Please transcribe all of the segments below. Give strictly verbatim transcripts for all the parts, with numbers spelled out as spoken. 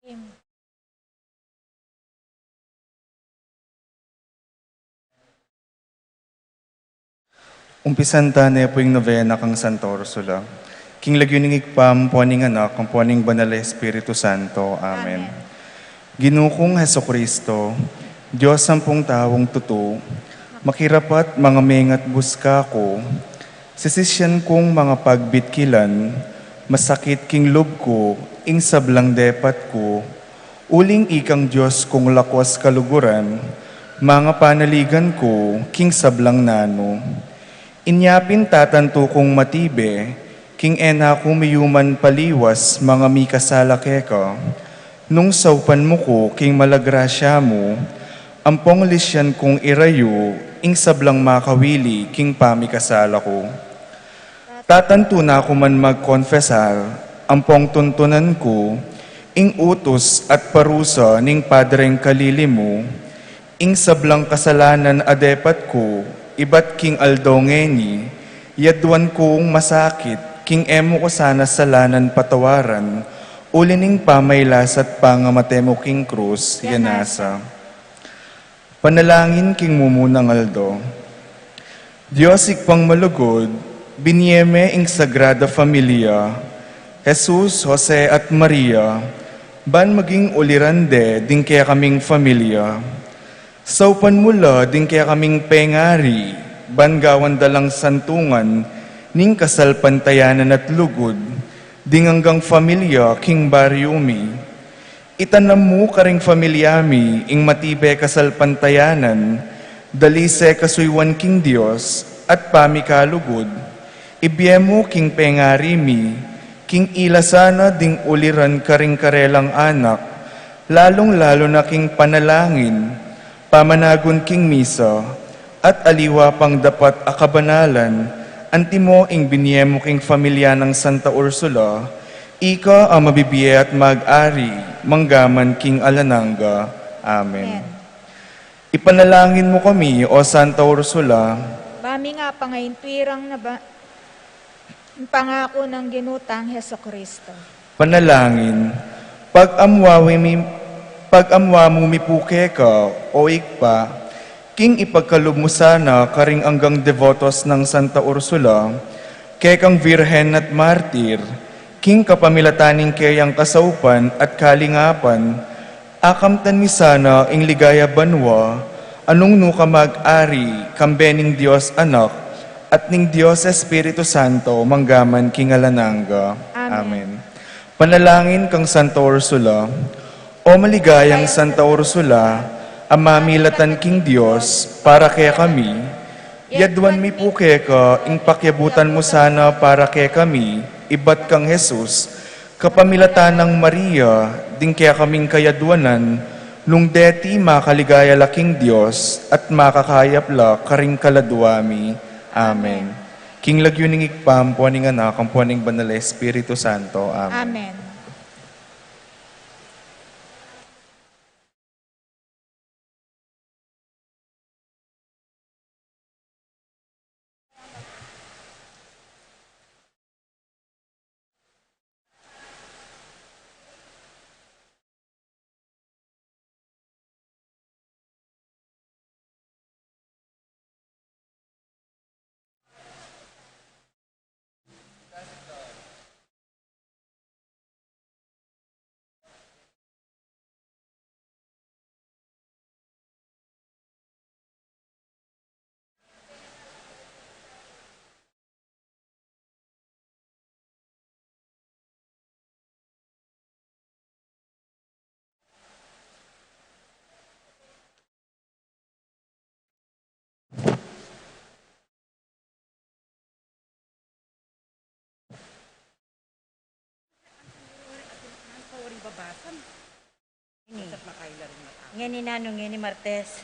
Umpisan ta ne pu ing novena kang Santa Ursula. King lagyu ning Ibpa, ampo ning Anak, ampo ning Banal a Espiritu Santo. Amen. Amen. Ginu kung Jesucristo, Dios ampong taung tutu, makirapat mangamingat bus kaku, sisisyan kung mangapagbitkilan, masakit king lub ku, ing sablang depat ku, uling ikang Dios kung lakuas kaluguran, mangapanaligan ku, king sablang nanu. Inya pin tatantu kung matibe, king e na ku miyuman paliwas, mangamikasala keka. Nung saupan mu ku, king mala grasya mu, ampong lisyan kung irayu, ing sablang makawili, king pamikasala ku. Tatantu na ku man magkonfesar, ampong tuntunan ku, ing utus at parusa ning Padreng kalili mu, ing sablang kasalanan a depat ku, ibat king aldo ngeni, yaduan kung masakit, king e mu ku sana salanan patawaran, uli ning pamailas at pangamate mu king krus, ya nasa. Panalangin king mumunang aldo. Dios Ibpang malugud, binie me ing Sagrada Familia, Jesus, Jose, at Maria, ban maging uliran de ding kekaming familia. Saupan mu la ding kekaming pengari, ban gawan da lang santungan ning kasalpantayanan at lugud ding anggang familia king baryu mi. Itanam mu karing familia mi ing matibe kasalpantayanan, dalise kasuyuan king Dios, at pamikalugud. Ibie mu king pengari mi, king ila sana ding uliran karing karelang anak, lalung-lalu na king panalangin, pamanagun king misa, at aliwa pang dapat a kabanalan, antimo ing binie mu king familia nang Santa Ursula, ika a mabibie at mag-ari, manggaman king alang angga. Amen. Amen. Ipanalangin mu kami, O Santa Ursula. Ba mi nga pangaintwirang na ba, Ing pangaku nang Ginu tang Jesucristo. Panalangin. Pag-amwa mi, pag-amwa mu mi pu keka, O Ibpa, king ipagkalub mu sana karing anggang devotos nang Santa Ursula, kekang Virgen at Martir, king kapamilatan ning keyang kasaupan at kalingapan, akamtan mi sana ing ligaya banua, a nung nuka mag-ari, kambe ning Dios Anak, at ning Dios Espiritu Santo, manggaman king alang angga. Amen. Amen. Panalangin kang Santa Ursula. O maligayang Santa Ursula, a mamilatan king Dios para kekami, yaduan mi pu keka ing pakiabutan mu sana para kekami, ibat kang Jesus, kapamilatan nang Maria, ding kekaming kayaduanan, nung deti makaligaya la king Dios, at makakayap la karing kaladua mi. Amen. Amen. King lagyu ning Ibpa, ampo ning Anak, ampo ning Banal a Espiritu Santo. Amen. Amen. Ngeni nanu, ngeni Martes.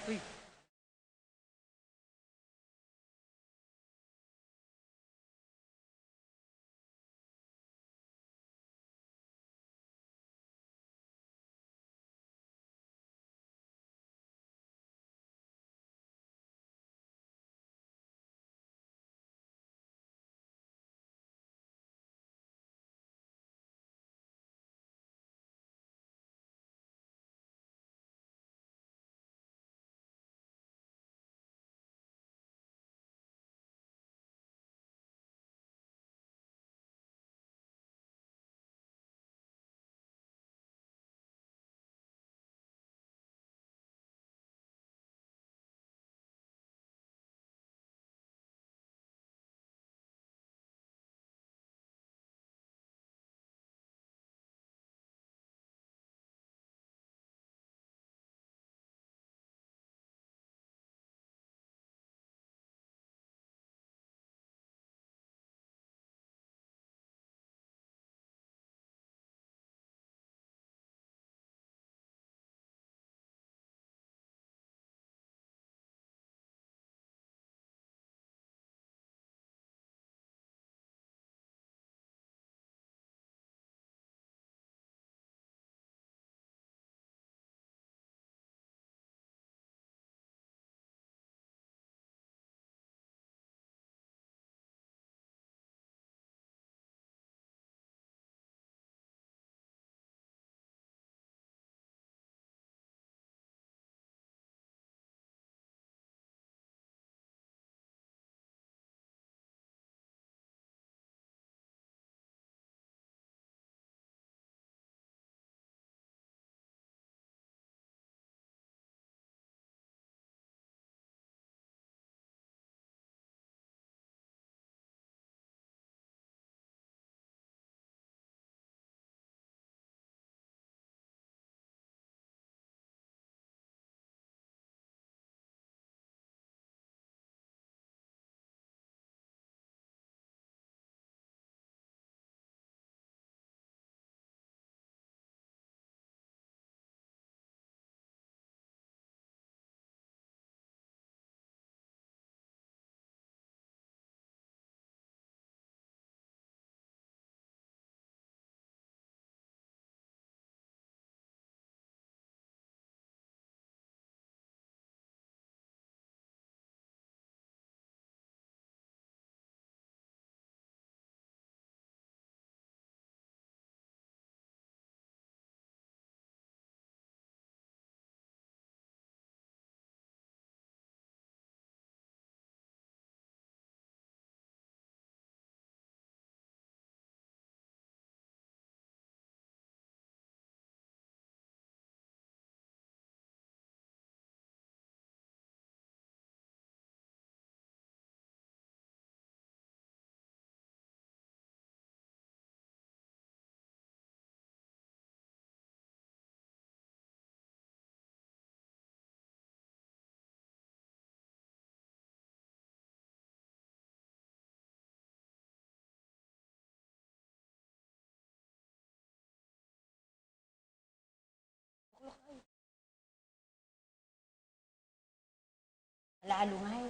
Alungay.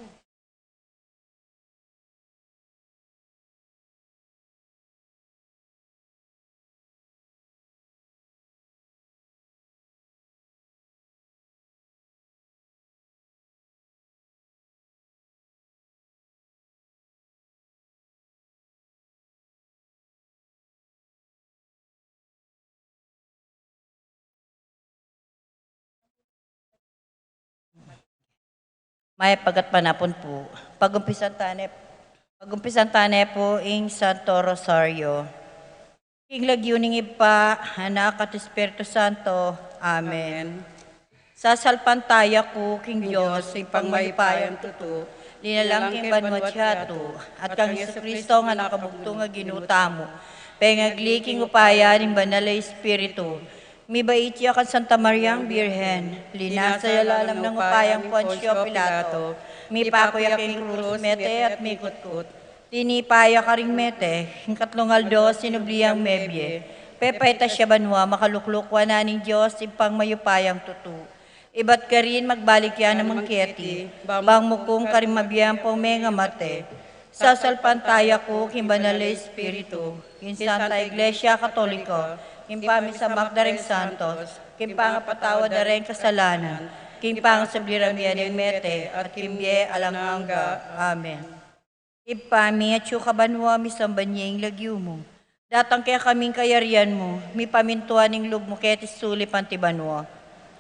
Mayap a gatpanapun pu. Pagumpisan tane, pagumpisan tane pu ing Santo Rosario. King lagyu ning Ibpa, Anak, at Espiritu Santo. Amen. Amen. Sasalpantaya ku king Dios, Dios, Ibpang mayupayang tutu, linalang king banua at yatu, at kang Jesucristo a anak a bugtung a Ginu tamu, pengagli king upaya ning Banal a Espiritu, mibait ya kang Santa Mariang Birhen, linasa ya lalam ning upaya nang Poncio Pilato, mipaku ya king krus, mete at mikutkut. Tinipa ya karing mete, king katlung aldo sinubli yang mebie, pepaitas ya banua, makalukluk wanan ning Dios, Ibpang mayupayang tutu. Ibat karin magbalik ya naman keti, bang mukung karing mabie ampong mengamate. Sasalpantaya ku king Banal a Espiritu, king Santa Iglesia Katolika, king pamisamak da ring santos, king pangapatawad da ring kasalanan, king pangasubli rang mie ning mete, at king bie alang angga. Amen. Ibpa mi, atsu ka banua, misamban ya ing lagyu mu. Datang kekami ing kayarian mu, mipamintuan ing lub mu keti sulip anti banua.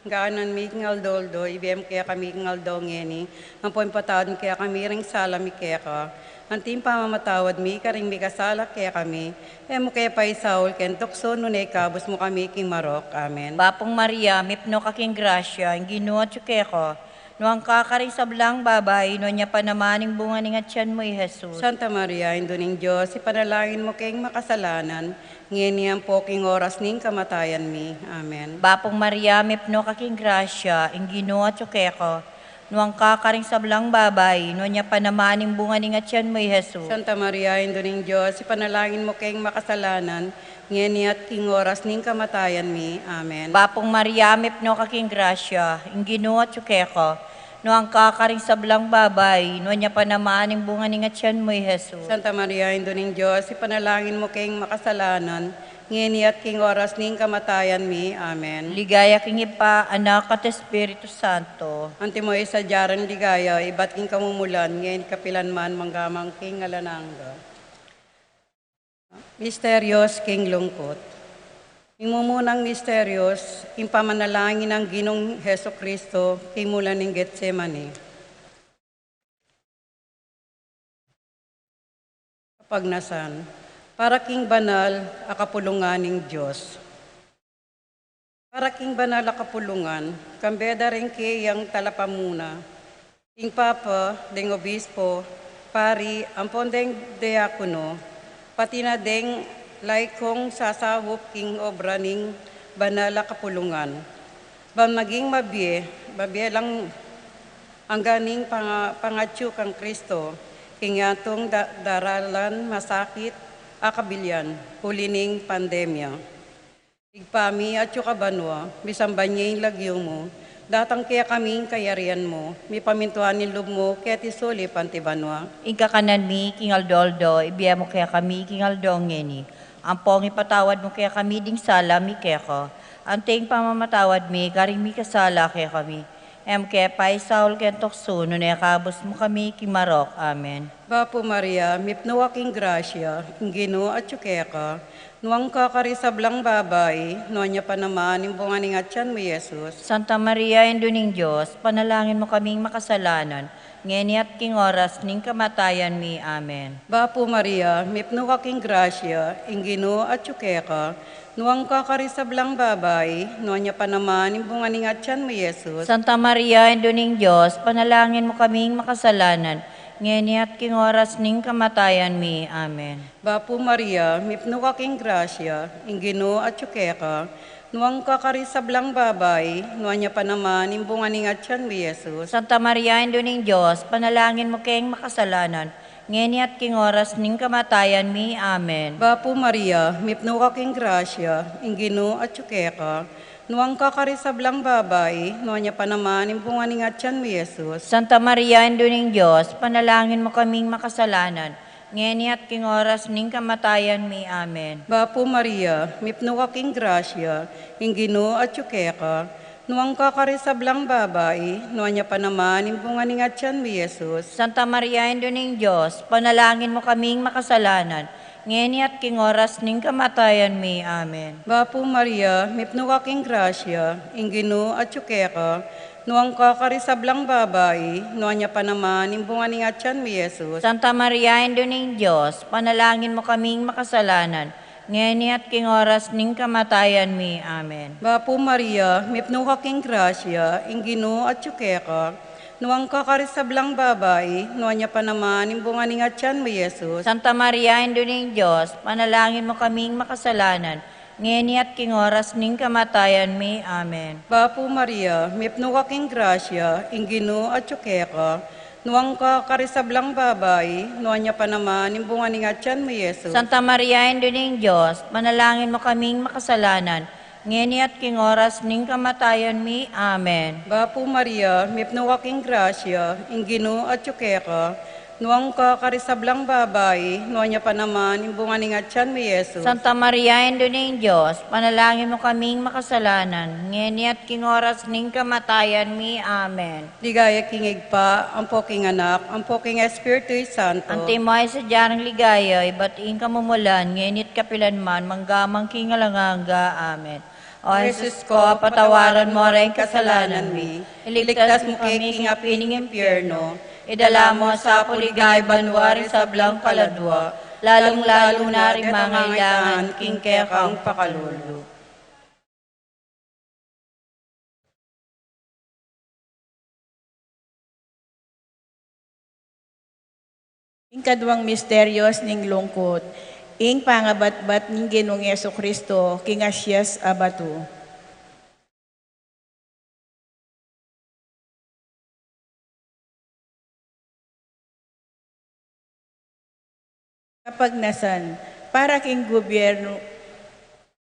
Ing kakanan mi king aldo-aldo, ibie mu kekami king aldo ngeni, ampon ipatawad mu kekami ring sala mi keka, anti ing pamamatawad mi karing mikasala kekami, e mu ke paisaul king tuksu, nune ikabus mu kami king marok. Amen. Bapu Maria, mipnu ka king grasya, ing Ginu atyu keka, nuan ka karing sablang babai, nuan ya pa naman ing bunga ning atyan mu, i Jesus. Santa Maria, Indu ning Dios, ipanalangin mu keng makasalanan, ngeni ampo king oras ning kamatayan mi. Amen. Bapu Maria, mipnu ka king grasya, ing Ginu atyu keka, nuan ka karing sablang babai, nuan ya pa naman ing bunga ning atyan mu, i Jesus. Santa Maria, Indu ning Dios, ipanalangin mu keng makasalanan, ngeni at king oras ning kamatayan mi. Amen. Bapu Maria, mipnu ka king grasya, ing Ginu atyu keka, nuan ka karing sablang babai, nuan ya pa naman ing bunga ning atyan mu, i Jesus. Santa Maria, Indu ning Dios, ipanalangin mu keng makasalanan, ngeni at king oras ning kamatayan mi. Amen. Ligaya king Ibpa, Anak, at Espiritu Santo. Antimo ing sadya ring ligaya, ibat king kamumulan, ngeni kapilan man, mangga man king alang angga. Misterios king lungkut. Ing mumunang misterios, ing pamanalangin nang Ginung Jesucristo king mulan ning Getsemani. Kapagnasan, para king banal a kapulungan ning Dios. Para king banal a kapulungan, kambe da ring keyang talapamuna, king papa, deng obispo, pari, ampon deng diakono, pati na deng laikong sasaup king obra ning banal a kapulungan, ban maging mabie, mabie alang angga ning panga-, pangatyu kang Kristo, king yatung da-, daralan masakit a kabilian, uli ning pandemya. Ibpa mi, atyu ka banua, misamban ya ing lagyu mu, datang kekami ing kayarian mu, mipamintuan ing lub mu keti sulip anti banua. Ing kakanan mi king aldo-aldo, ibie mu kekami king aldo ngeni. Ampon ipatawad mu kekami ding sala mi keka, anti ing pamamatawad mi karing mikasala kekami. E mu ke paisaul king tuksu, nune ikabus mu kami king marok. Amen. Bapu Maria, mipnu ka king grasya, ing Ginu atyu keka, nuan ka karing sablang babai, nuan ya pa naman ing bunga ning atyan mu, i Jesus. Santa Maria, Indu ning Dios, panalangin mu kaming makasalanan, ngeni at king oras ning kamatayan mi. Amen. Bapu Maria, mipnu ka king grasya, ing Ginu atyu keka, nuan ka karing sablang babai, nuan ya pa naman ing bunga ning atyan mu, i Jesus. Santa Maria, Indu ning Dios, panalangin mu kaming makasalanan, ngeni at king oras ning kamatayan mi. Amen. Bapu Maria, mipnu ka king grasya, ing Ginu atyu keka, nuan ka karing sablang babai, nuan ya pa naman ing bunga ning atyan mu, i Jesus. Santa Maria, Indu ning Dios, panalangin mu keng makasalanan, ngeni at king oras ning kamatayan mi. Amen. Bapu Maria, mipnu ka king grasya, ing Ginu atyu keka, Nuan ka karing sablang babai, nuan ya pa naman ing bunga ning atian mu, Jesus. Santa Maria, Indu ning Dios, ipanalangin mu kaming makasalanan, ngeni at king oras ning kamatayan mi. Amen. Bapu Maria, mipnu ka king grasya, ing Ginu atyu keka, nuan ka karing sablang babai, nuan ya pa naman ing bunga ning atian mu, Jesus. Santa Maria, Indu ning Dios, ipanalangin mu kaming makasalanan, ngeni at king oras ning kamatayan mi. Amen. Bapu Maria, mipnu ka king grasya, ing Ginu atyu keka, nuan ka karing sablang babai, nuan ya pa naman ing bunga ning atian mu, Jesus. Santa Maria, Indu ning Dios, ipanalangin mu kaming makasalanan, ngeni at king oras ning kamatayan mi. Amen. Bapu Maria, mipnu ka king grasya, ing Ginu atyu keka, nuan ka karing sablang babai, nuan ya pa naman ing bunga ning atian mu, Jesus. Santa Maria, Indu ning Dios, ipanalangin mu kaming makasalanan, ngeni at king oras ning kamatayan mi. Amen. Bapu Maria, mipnu ka king grasya, ing Ginu atyu keka, nuan ka karing sablang babai, nuan ya pa naman ing bunga ning atian mu, Jesus. Santa Maria, Indu ning Dios, ipanalangin mu kaming makasalanan, ngeni at king oras ning kamatayan mi. Amen. Bapu Maria, mipnu ka king grasya, ing Ginu atyu keka, nuan ka karing sablang babai, nuan ya pa naman ing bunga ning atian mu, Jesus. Santa Maria, Indu ning Dios, ipanalangin mu kaming makasalanan, ngeni at king oras ning kamatayan mi. Amen. Ligaya king Ibpa, ampo king Anak, ampo king Espiritu Santo. Antimo ing sadya nang ligaya, ibat ing kamumulan, ngeni at kapilan man, mangga man king alang angga. Amen. O Jesus ko, patawaran mu ring kasalanan mi, iligtas mu kami king api ning impyerno, idala mu sa pu king ligaya banua ring sablang kaladua, lalung-lalu na ring mangailangan king kekang pakalulu. Ing kaduang misteryos ning lungkut, ing pangabatbat ning Ginung Jesucristo king asias a batu. Kapagnasan, para king gobyerno,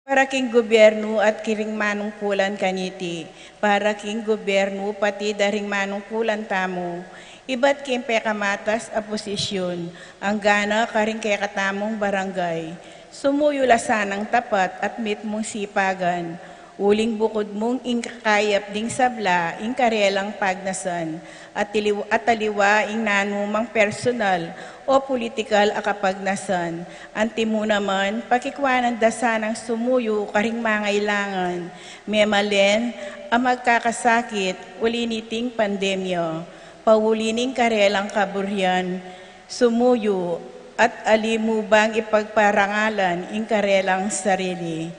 para king gobyerno at kiring manungkulan kaniti, para king gobyerno pati da ring manungkulan tamu, ibat king pekamatas a posisyun, anggana karing kekatamung barangay. Sumuyu la sanang tapat at mitmung sipagan, uling bukud mung ing kakayap ding sabla ing karelang pagnasan, at tiliw-, at aliwa ing nanumang personal o politikal a kapagnasan. Antimu naman, pakikwanan da sanang sumuyu karing mangailangan, memalen a magkakasakit uli niting pandemya, pauli ning karelang kaburian, sumuyu at ali mu bang ipagparangalan ing karelang sarili.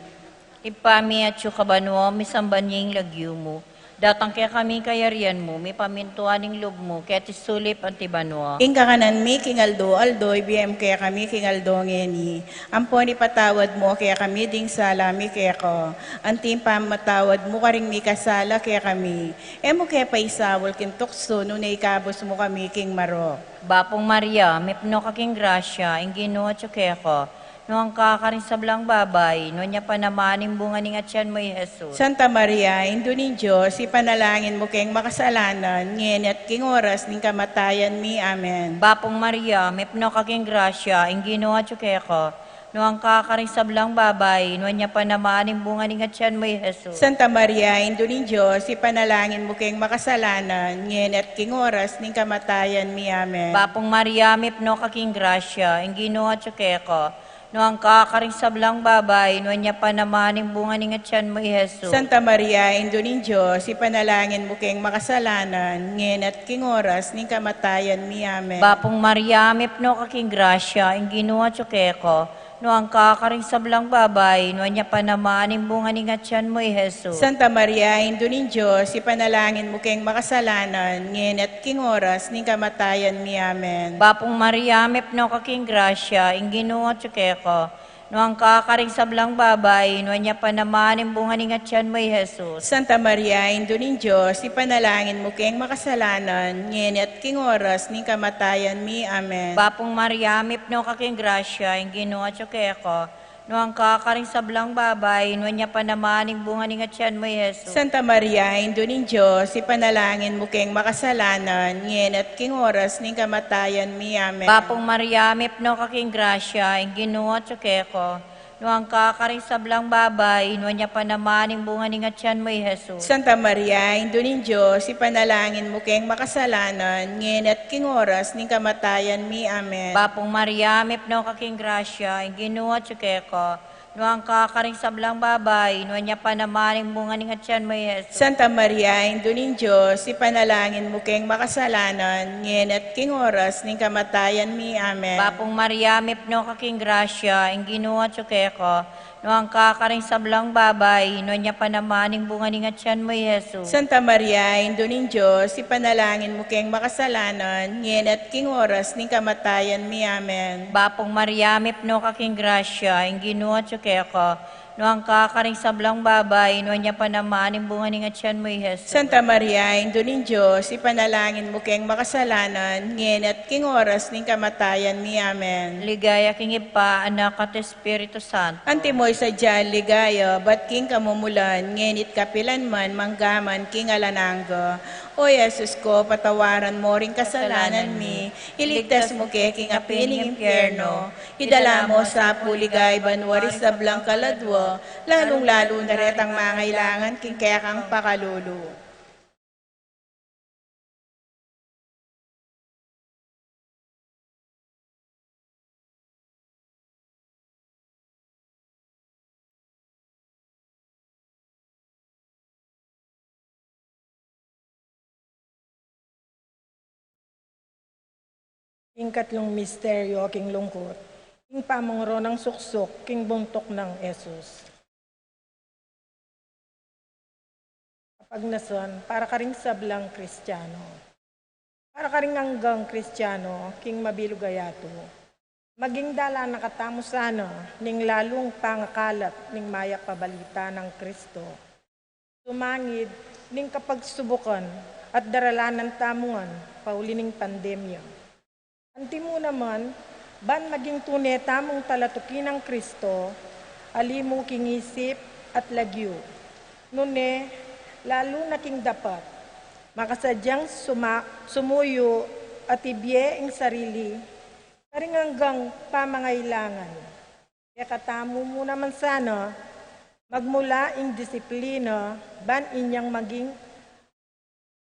Ibpa mi atsu ka banua, misamban ya ing lagyu mu. Datang kekami ing kayarian mu, mipamintuan ing lub mu, keti sulip anti banua. Ing kakanan mi king aldo-aldo, ibie mu kekami king aldo ngeni. Ampon ipatawad mu kekami ding sala mi keka, anti ing pamamatawad mu karing mikasala kekami. E mu ke paisaul king tuksu, nune ikabus mu kami king marok. Bapu Maria, mipnu ka king grasya, ing Ginu atsu keka. Nuan ka karing sablang babai, nuan ya pa naman ing bunga ning atian mu, i Jesus. Santa Maria, Indu ning Dios, ipanalangin mu keng makasalanan, ngeni at king oras ning kamatayan mi. Amen. Bapu Maria, mipnu ka king grasya, ing Ginu atsu keka. Nuan ka karing sablang babai, nuan ya pa naman ing bunga ning atian mu, i Jesus. Santa Maria, Indu ning Dios, ipanalangin mu keng makasalanan, ngeni at king oras ning kamatayan mi. Amen. Bapu Maria, mipnu ka king grasya, ing Ginu atsu keka. Nuan ka karing sablang babai, nuan ya pa naman ing bunga ning atian mu, i Jesus. Santa Maria, Indu ning Dios, ipanalangin mu keng makasalanan, ngeni at king oras ning kamatayan mi. Amen. Bapu Maria, mipnu ka king grasya, ing Ginu atsu keka. Nuan ka karing sablang babai, nuan ya pa naman ing bunga ning atian mu, i Jesus. Santa Maria, Indu ning Dios, ipanalangin mu keng makasalanan, ngeni at king oras ning kamatayan mi. Amen. Bapu Maria, mipnu ka king grasya, ing Ginu atsu keka. Nuan ka karing sablang babai, nuan ya pa naman ing bunga ning atian mu, i Jesus. Santa Maria, Indu ning Dios, ipanalangin mu keng makasalanan, ngeni at king oras ning kamatayan mi. Amen. Bapu Maria, mipnu ka king grasya, ing Ginu atsu keka. Nuan ka karing sablang babai, nuan ya pa naman ing bunga ning atian mu, i Jesus. Santa Maria, Indu ning Dios, ipanalangin mu keng makasalanan, ngeni at king oras ning kamatayan mi. Amen. Bapung Maria, mipnu ka king grasya, ing Ginu atyu keka. Nuan ka karing sablang babai, nuan ya pa naman ing bunga ning atian mu, i Jesus. Santa Maria, Indu ning Dios, ipanalangin mu keng makasalanan, ngeni at king oras ning kamatayan mi. Amen. Bapung Maria, mipnu ka king grasya, ing Ginu atyu keka. Nuan ka karing sablang babai, nuan ya pa naman ing bunga ning atian mu, i Jesus. Santa Maria, Indu ning Dios, ipanalangin mu keng makasalanan, ngeni at king oras ning kamatayan mi. Amen. Bapung Maria, mipnu ka king grasya, ing Ginu atyu keka. Nuan ka karing sablang babai, nuan ya pa naman ing bunga ning atian mu, i Jesus. Santa Maria, Indu ning Dios, ipanalangin mu keng makasalanan, ngeni at king oras ning kamatayan mi. Amen. Bapung Maria, mipnu ka king grasya, ing Ginu atyu keka. Nuan ka karing sablang babai, nuan ya pa naman ing bunga ning atian mu, i Jesus. Santa Maria, Indu ning Dios, ipanalangin mu keng makasalanan, ngeni at king oras ning kamatayan mi. Amen. Ligaya king Ibpa, Anak, at Espiritu Santo. Antimo ing sadya ligaya, ibat king kamumulan, ngeni at kapilan man, mangga man king alang angga. O Jesus ko, patawaran mu ring kasalanan mi, iligtas mu ke king api ning impyerno, idala mu sa pulga ing banua ring sablang kaladua, lalung-lalu na retang mangailangan king kekang pakalulu. Ing katlung misteryo king lungkut, ing pamangoro nang suksuk king buntuk nang Jesus. Kapagnasan para karing sablang Kristiano. Para karing anggang Kristiano king mabilug a yatu, maging dalan na katamu sana ning lalung pangakalat ning mayap a balita nang Kristo, sumangid ning kapagsubukan at daralanan tamu ngan pauli ning pandemya. Antimo naman, ban maging tune tamung talatuki nang Kristo, alimu king isip at lagyu. Nune, lalu na king dapat, makasadyang suma-, sumuyu at ibie ing sarili karing anggang pamangailangan. Kekatamu mu naman sana, magmula ing disiplina ban inyang maging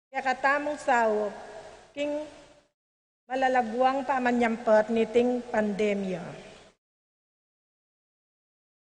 kekatamung saup king malalaguang pamanyampat niting pandemya.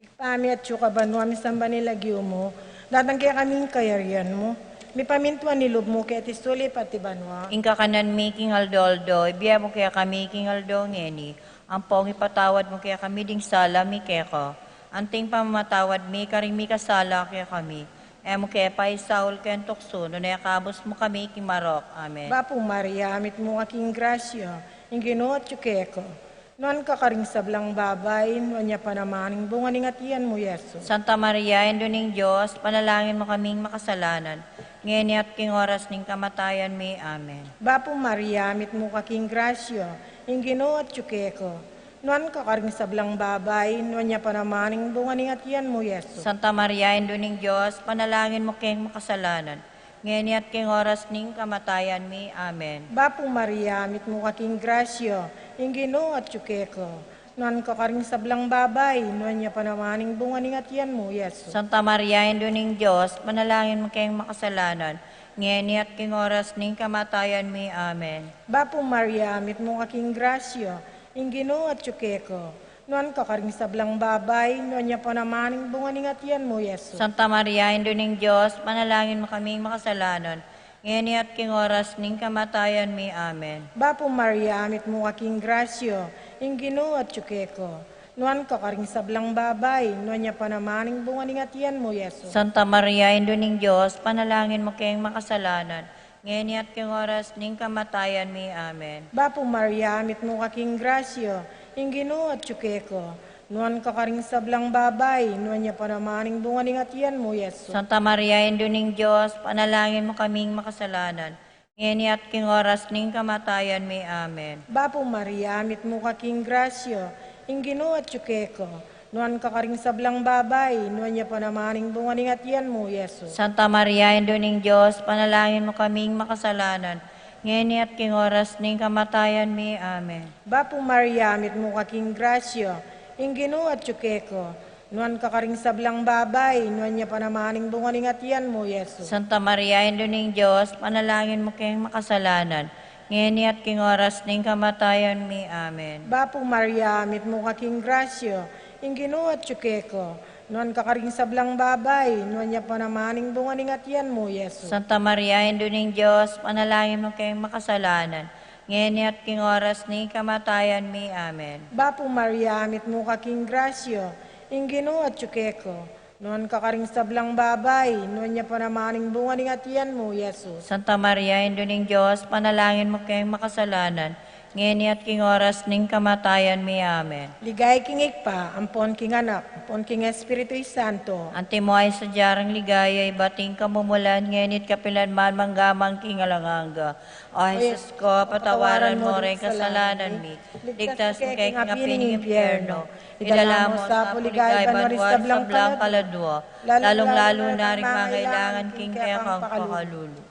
Ibpa mi, atsu ka banua, misamban ya ing lagyu mu, datang kekami ing kayarian mu, mipamintuan ing lub mu keti sulip anti banua. Ing kakanan mi king aldo-aldo, ibie mu kekami king aldo ngeni. Ampong ipatawad mu kekami ding sala mi keka, anti ing pamamatawad mi karing mikasala kekami. E mu ke paisaul king tuksu, nune ikabus mu kami king marok. Amen. Bapu Maria, mitmu ka king grasya, ing Ginu atyu keka. Nuan ka karing sablang babai, nuan ya pa naman ing bunga ning atian mu, i Jesus. Santa Maria, Indu ning Dios, panalangin mu kaming makasalanan, ngeni at king oras ning kamatayan mi. Amen. Bapu Maria, mitmu ka king grasya, ing Ginu atyu keka. Nuan ka karing sablang babai, nuan ya pa naman ing bunga ning atian mu, i Jesus. Santa Maria, Indu ning Dios, panalangin mu keng makasalanan, ngeni at king oras ning kamatayan mi. Amen. Bapu Maria, mitmu ka king grasya, ing Ginu atyu keka. Nuan ka karing sablang babai, nuan ya pa naman ing bunga ning atian mu, i Jesus. Santa Maria, Indu ning Dios, panalangin mu keng makasalanan, ngeni at king oras ning kamatayan mi. Amen. Bapu Maria, mitmu ka king grasya, ing Ginu atyu keka. Nuan ka karing sablang babai, nuan ya pa naman ing bunga ning atian mu, i Jesus. Santa Maria, Indu ning Dios, panalangin mu kaming makasalanan, ngeni at king oras ning kamatayan mi. Amen. Bapu Maria, mitmu ka king grasya, ing Ginu atyu keka. Nuan ka karing sablang babai, nuan ya pa naman ing bunga ning atian mu, i Jesus. Santa Maria, Indu ning Dios, panalangin mu keng makasalanan, ngeni at king oras ning kamatayan mi. Amen. Bapu Maria, mitmu ka king grasya, ing Ginu atyu keka. Nuan ka karing sablang babai, nuan ya pa naman ing bunga ning atian mu, i Jesus. Santa Maria, Indu ning Dios, panalangin mu kaming makasalanan, ngeni at king oras ning kamatayan mi. Amen. Bapu Maria, mitmu ka king grasya, ing Ginu atyu keka. Nuan ka karing sablang babai, nuan ya pa naman ing bunga ning atian mu, Jesus. Santa Maria, Indu ning Dios, panalangin mu kaming makasalanan, ngeni at king oras ning kamatayan mi. Amen. Bapu Maria, mitmu ka king grasya, ing Ginu atyu keka. Nuan ka karing sablang babai, nuan ya pa naman ing bunga ning atian mu, Jesus. Santa Maria, Indu ning Dios, panalangin mu keng makasalanan, ngeni at king oras ning kamatayan mi. Amen. Bapu Maria, mitmu ka king grasya, ing Ginu atyu keka. Nuan ka karing sablang babai, nuan ya pa naman ing bunga ning atian mu, Jesus. Santa Maria, Indu ning Dios, panalangin mu keng makasalanan, ngeni at king oras ning kamatayan mi. Amen. Bapu Maria, mitmu ka king grasya, ing Ginu atyu keka. Nuan ka karing sablang babai, nuan ya pa naman ing bunga ning atian mu, Jesus. Santa Maria, Indu ning Dios, panalangin mu keng makasalanan, ngeni at king oras ning kamatayan mi. Amen. Ligaya king Ibpa, ampon king Anak, ampon king Espiritu Santo. Antimo ing sadya nang ligaya, ibat king kamumulan, ngeni at kapilan man, mangga man king alang angga. O Jesus ko, patawaran mu ring kasalanan mi, ligtas mu kami king api ning impyerno, idala mu sa pu king ligaya banua ring sablang kaladua, lalung-lalu na ring mangailangan king kekang pakalulu.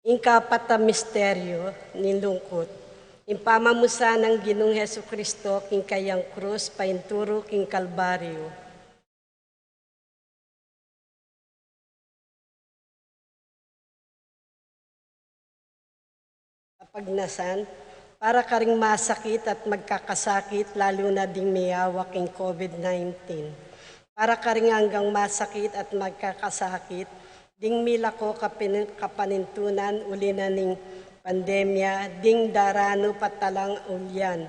Ing kapat a misteryo ning lungkut, ing pamamusan nang Ginung Jesucristo king kayang krus painturu king Kalbaryo. Kapagnasan, para karing masakit at magkakasakit, lalu na ding meyawak king COVID nineteen. Para karing anggang masakit at magkakasakit, ding milako kapin-, kapanintunan uli na ning pandemya, ding daranu patalang ulian,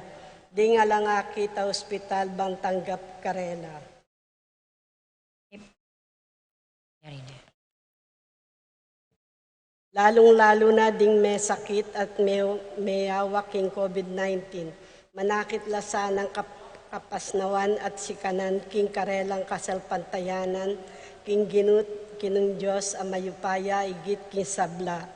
ding alang akit a ospital bang tanggap karela. Lalung-lalu na ding mesakit at me-, meyawak king COVID nineteen. Manakit la sanang kap-, kapasnawan at sikanan king karelang kasalpantayanan king Ginu-, Ginung Dios a mayupaya igit king sabla.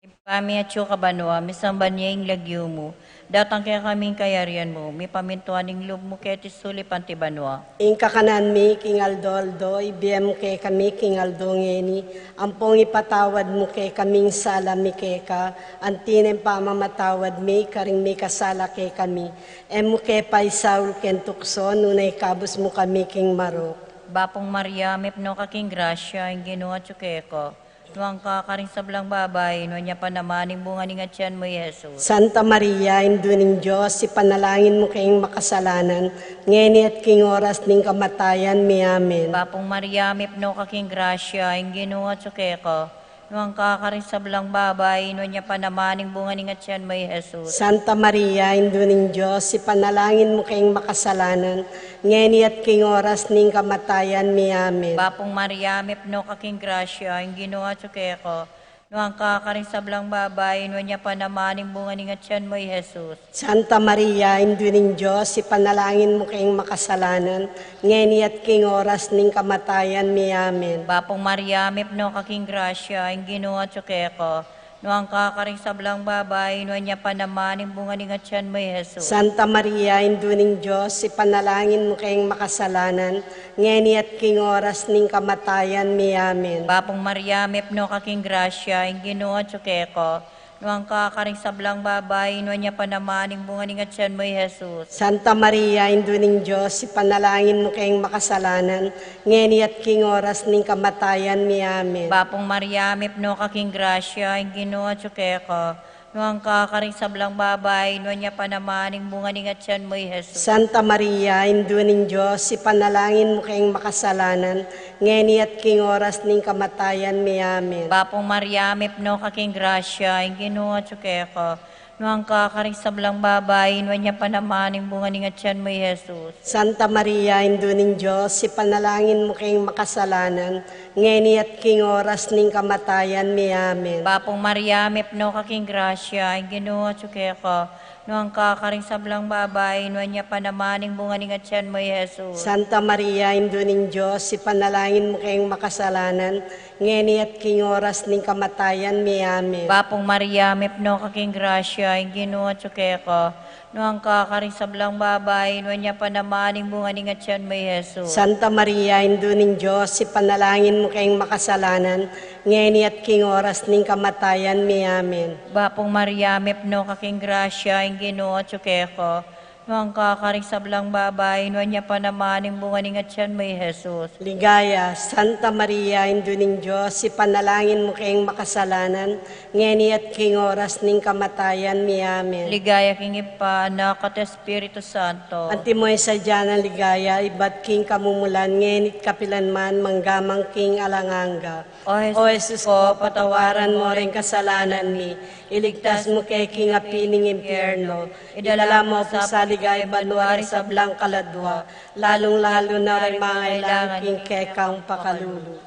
Ibpa mi atsu ka banua, misamban ya ing lagyu mu, datang kekami ing kayarian mu, mipamintuan ing lub mu keti sulip anti banua. Ing kakanan mi king aldo-aldo ibie mu kekami king aldo ngeni, ampong ipatawad mu kekami ing sala mi keka, anti ing pamamatawad mi karing mikasala kekami. E mu ke paisaul king tuksu, nune ikabus mu kami king marok. Bapu Maria, mipnu ka king grasya, ing Ginu atsu keka. Nuan ka karing sablang babai, nuan ya pa naman ing bunga ning atian mu, i Jesus. Santa Maria, Indu ning Dios, ipanalangin mu keng makasalanan, ngeni at king oras ning kamatayan mi. Amen. Bapu Maria, mipnu ka king grasya, ing Ginu atsu keka. Nuan ka karing sablang babai, nuan ya pa naman ing bunga ning atian mu, i Jesus. Santa Maria, Indu ning Dios, ipanalangin mu keng makasalanan, ngeni at king oras ning kamatayan mi. Amen. Bapu Maria, mipnu ka king grasya, ing Ginu atsu keka. Nuan ka karing sablang babai, nuan ya pa naman ing bunga ning atian mu, i Jesus. Santa Maria, Indu ning Dios, ipanalangin mu keng makasalanan, ngeni at king oras ning kamatayan mi. Amen. Bapu Maria, mipnu ka king grasya, ing Ginu atsu keka. Nuan ka karing sablang babai, nuan ya pa naman ing bunga ning atian mu, i Jesus. Santa Maria, Indu ning Dios, ipanalangin mu keng makasalanan, ngeni at king oras ning kamatayan mi. Amen. Bapu Maria, mipnu ka king grasya, ing Ginu atsu keka. Nuan ka karing sablang babai, nuan ya pa naman ing bunga ning atian mu, i Jesus. Santa Maria, Indu ning Dios, ipanalangin mu keng makasalanan, ngeni at king oras ning kamatayan mi. Amen. Bapu Maria, mipnu ka king grasya, ing Ginu atsu keka. Nuan ka karing sablang babai, nuan ya pa naman ing bunga ning atian mu, i Jesus. Santa Maria, Indu ning Dios, ipanalangin mu keng makasalanan, ngeni at king oras ning kamatayan mi. Amen. Bapu Maria, mipnu ka king grasya, ing Ginu atsu keka. Nuan ka karing sablang babai, nuan ya pa naman ing bunga ning atian mu, i Jesus. Santa Maria, Indu ning Dios, ipanalangin mu keng makasalanan, ngeni at king oras ning kamatayan mi. Amen. Bapu Maria, mipnu ka king grasya, ing Ginu atsu keka. Nuan ka karing sablang babai, nuan ya pa naman ing bunga ning atian mu, i Jesus. Santa Maria, Indu ning Dios, ipanalangin mu keng makasalanan, ngeni at king oras ning kamatayan mi. Amen. Bapu Maria, mipnu ka king grasya, ing Ginu atyu keka. Nuan ka karing sablang babai, nuan ya pa naman ing bunga ning atian mu, i Jesus. Santa Maria, Indu ning Dios, ipanalangin mu keng makasalanan, ngeni at king oras ning kamatayan mi. Amen. Bapu Maria, mipnu ka king grasya, ing Ginu atyu keka. Nuan ka karing sablang babai, nuan ya pa naman ing bunga ning atian mu, i Jesus. Ligaya, Santa Maria, Indu ning Dios, ipanalangin mu keng makasalanan, ngeni at king oras ning kamatayan mi. Amen. Ligaya king Ibpa, Anak, at Espiritu Santo. Antimo ing sadya nang ligaya ibat king kamumulan, ngeni at kapilan man, mangga man king alang angga. O Jesus ko, patawaran mu ring kasalanan mi, iligtas mu ke king api ning impyerno, idala mu pu sa ligaya banua ring sablang kaladua, lalung-lalu na ring mangailangan king kekang pakalulu.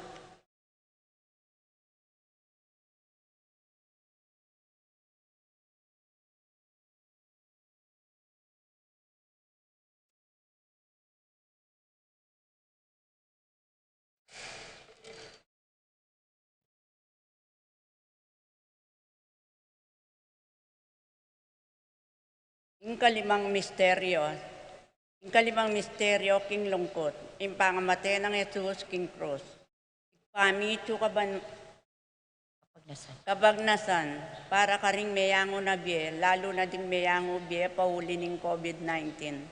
Ing kalimang misteryo. Ing kalimang misteryo king lungkut, ing pangamate nang Jesus king krus. Ibpa mi atyu ka ban-, kapagnasan. Kapagnasan, para karing meyangu na bie, lalu na ding meyangu bie pauli ning COVID nineteen.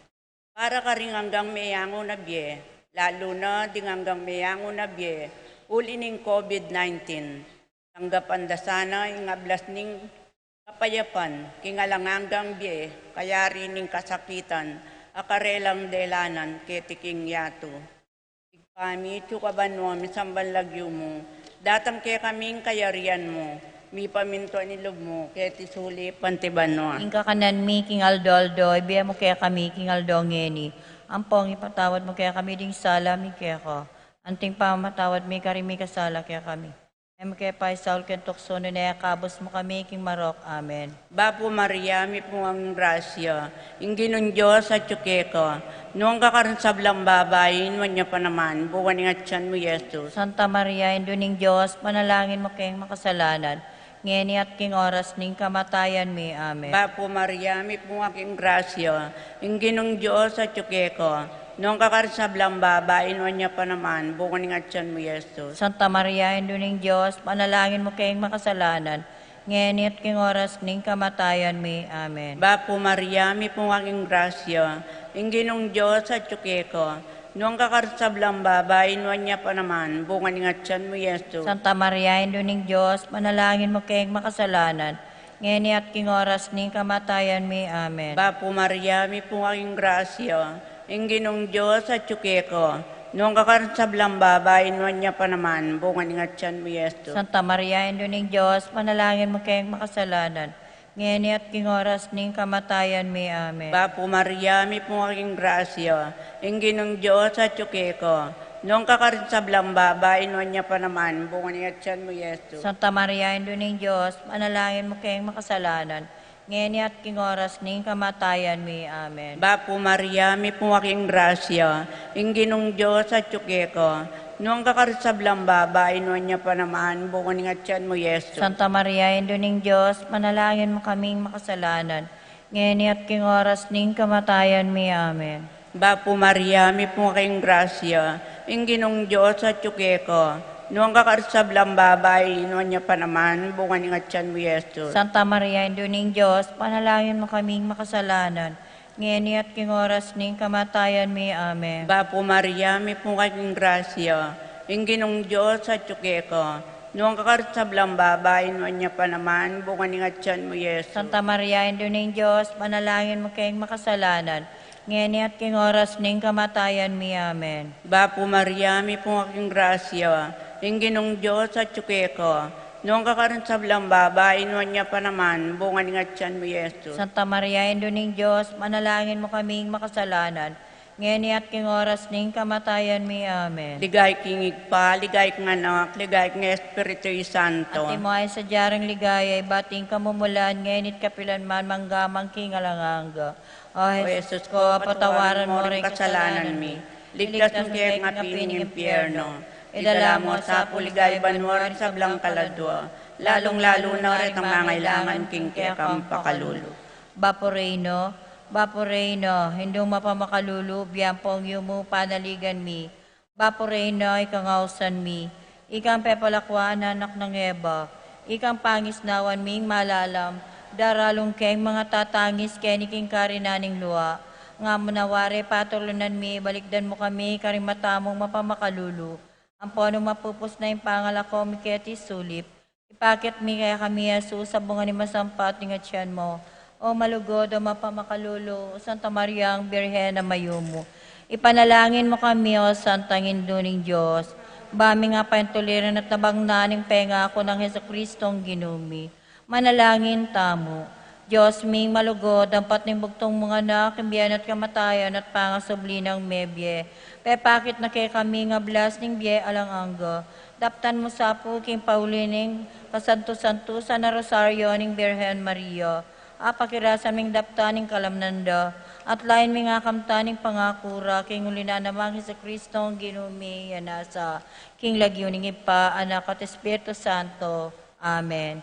Para karing anggang meyangu na bie, lalu na ding anggang meyangu na bie, uli ning COVID nineteen. Tanggapan da sana ing ablas ning kapayapan, king alang anggang bie, kayari ning kasakitan, a karelang delanan, keti king yatu. Ibpa mi atyu ka banua, misamban ing lagyu mu, datang kekami ing kayarian mu, mipamintuan ing lub mu, keti sulip anti banua. Ing kakanan mi king aldo-aldo, ibie mu kekami king aldo ngeni, ampong ipatawad mu kekami ding sala mi keka, anting pamamatawad mi karing mikasala kekami. E mu ke paisaul king tuksu, nune ikabus mu kami king marok. Amen. Bapu Maria, mipnu ka king grasya, ing Ginung Dios atyu keka. Nuan ka karing sablang babai, nuan ya pa naman bunga ning atian mu, i Jesus. Santa Maria, Indu ning Dios, panalangin mu keng makasalanan, ngeni at king oras ning kamatayan mi. Amen. Bapu Maria, mipnu ka king grasya, ing Ginung Dios atyu keka. Nuan ka karing sablang babai, nuan ya pa naman bunga ning atian mu, i Jesus. Santa Maria, Indu ning Dios, panalangin mu keng makasalanan, ngeni at king oras ning kamatayan mi. Amen. Bapu Maria, mipnu ka king grasya, ing Ginung Dios atyu keka. Nuan ka karing sablang babai, nuan ya pa naman bunga ning atian mu, i Jesus. Santa Maria, Indu ning Dios, panalangin mu keng makasalanan, ngeni at king oras ning kamatayan mi. Amen. Bapu Maria, mipnu ka king grasya, ing Ginung Dios atyu keka. Nuan ka karing sablang babai, nuan ya pa naman bunga ning atian mu, i Jesus. Santa Maria, Indu ning Dios, panalangin mu keng makasalanan, ngeni at king oras ning kamatayan mi. Amen. Bapu Maria, mipnu ka king grasya, ing Ginung Dios atyu keka. Nuan ka karing sablang babai, nuan ya pa naman bunga ning atian mu, i Jesus. Santa Maria, Indu ning Dios, panalangin mu keng makasalanan, ngeni at king oras ning kamatayan mi. Amen. Bapu Maria, mipnu ka king grasya, ing Ginung Dios atyu keka. Nuan ka karing sablang babai, nuan ya pa naman bunga ning atian mu, i Jesus. Santa Maria, Indu ning Dios, panalangin mu kaming makasalanan, ngeni at king oras ning kamatayan mi. Amen. Bapu Maria, mipnu ka king grasya, ing Ginung Dios atyu keka. Nuan ka karing sablang babai, nuan ya pa naman bunga ning atian mu, i Jesus. Santa Maria, Indu ning Dios, panalangin mu kaming makasalanan, ngeni at king oras ning kamatayan mi. Amen. Bapu Maria, mipnu ka king grasya, ing Ginung Dios atyu keka. Nuan ka karing sablang babai, nuan ya pa naman bunga ning atian mu, i Jesus. Santa Maria, Indu ning Dios, panalangin mu keng makasalanan, ngeni at king oras ning kamatayan mi. Amen. Bapu Maria, mipnu ka king grasya, ing Ginung Dios atyu keka. Nuan ka karing sablang babai, nuan ya pa naman bunga ning atian mu, i Jesus. Santa Maria, Indu ning Dios, panalangin mu kaming makasalanan, ngeni at king oras ning kamatayan mi. Amen. Ligaya king Ibpa, ligaya king Anak, ligaya king Espiritu Santo. Antimo ing sadya ring ligaya, ibat ing kamumulan, ngeni at kapilan man, mangga man king alang angga. O Jesus ko, patawaran mo ring kasalanan mi, iligtas mu kami king api ning impyerno, idala mu sa pu king banua ring sablang kaladua, lalung-lalu na retang mangailangan king kekang pakalulu. Bapu Reyno, Bapu Reyno, Indung mapamakalulu, biang pung yumu panaligan mi. Bapu Reyno, ikang ausan mi, ikang pepalakuan a anak nang Eva, ikang pangisnawan ming malalam, daralung keng mangatatangis keni king karinan ning lua, nga mu na wari patulunan mi, balikdan mu kami karing mata mung mapamakalulu, ampon nung mapupus na ing pangalako mi keti sulip, ipakit mi kekami i Jesus a bunga ning masampat ning atian mu. O malugud, o mapamakalulu, Santa Mariang Birhen a mayumu, ipanalangin mu kami, o Santang Indu ning Dios, ba ming apaintuliran at nabagnan ning pengaku nang Jesucristong Ginu mi. Manalangin tamu. Dios ming malugud, ampat ning bugtung mung Anak, king bie na at kamatayan at pangasubli nang mebie, pepakit na kekami ing ablas ning bie alang angga. Daptan mu sa pu king pauli ning kasantu-santusan a Rosario ning Birhen Maria, apakirasan ming daptan ing kalamnan da, at lain ming akamtan ing pangaku ra, king uli na namang Jesucristong Ginu mi. Yana sa, king lagyu ning Ibpa, Anak, at Espiritu Santo. Amen.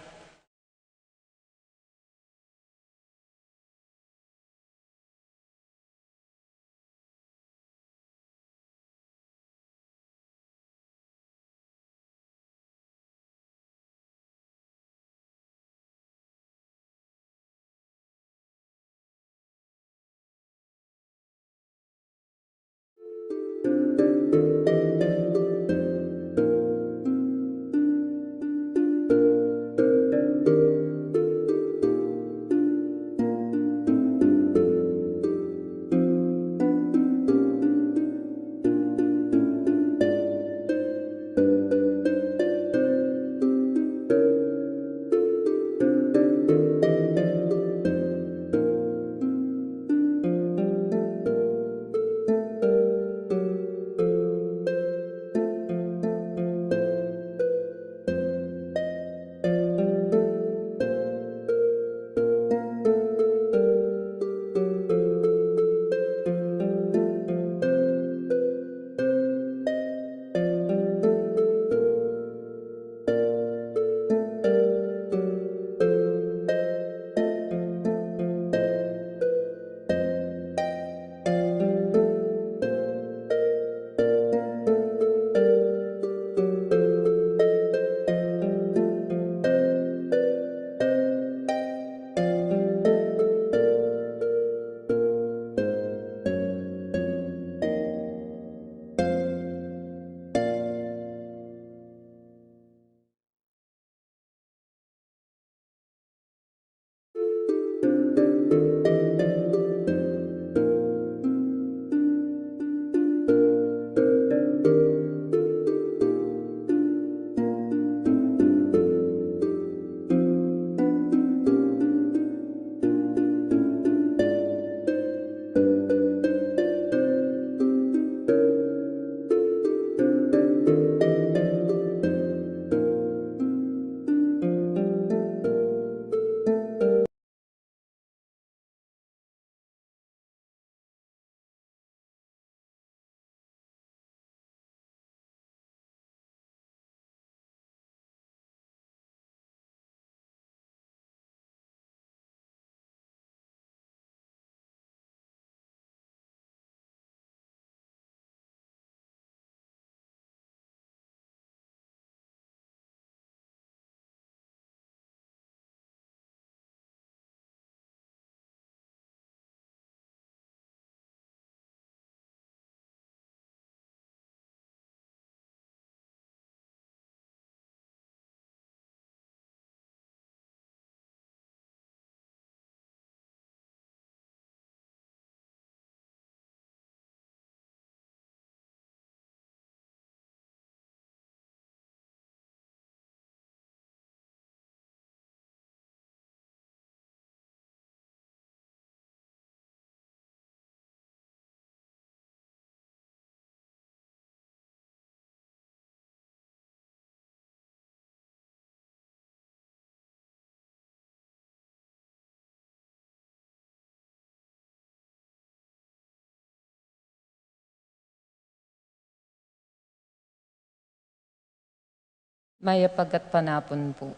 Mayap a gatpanapun pu.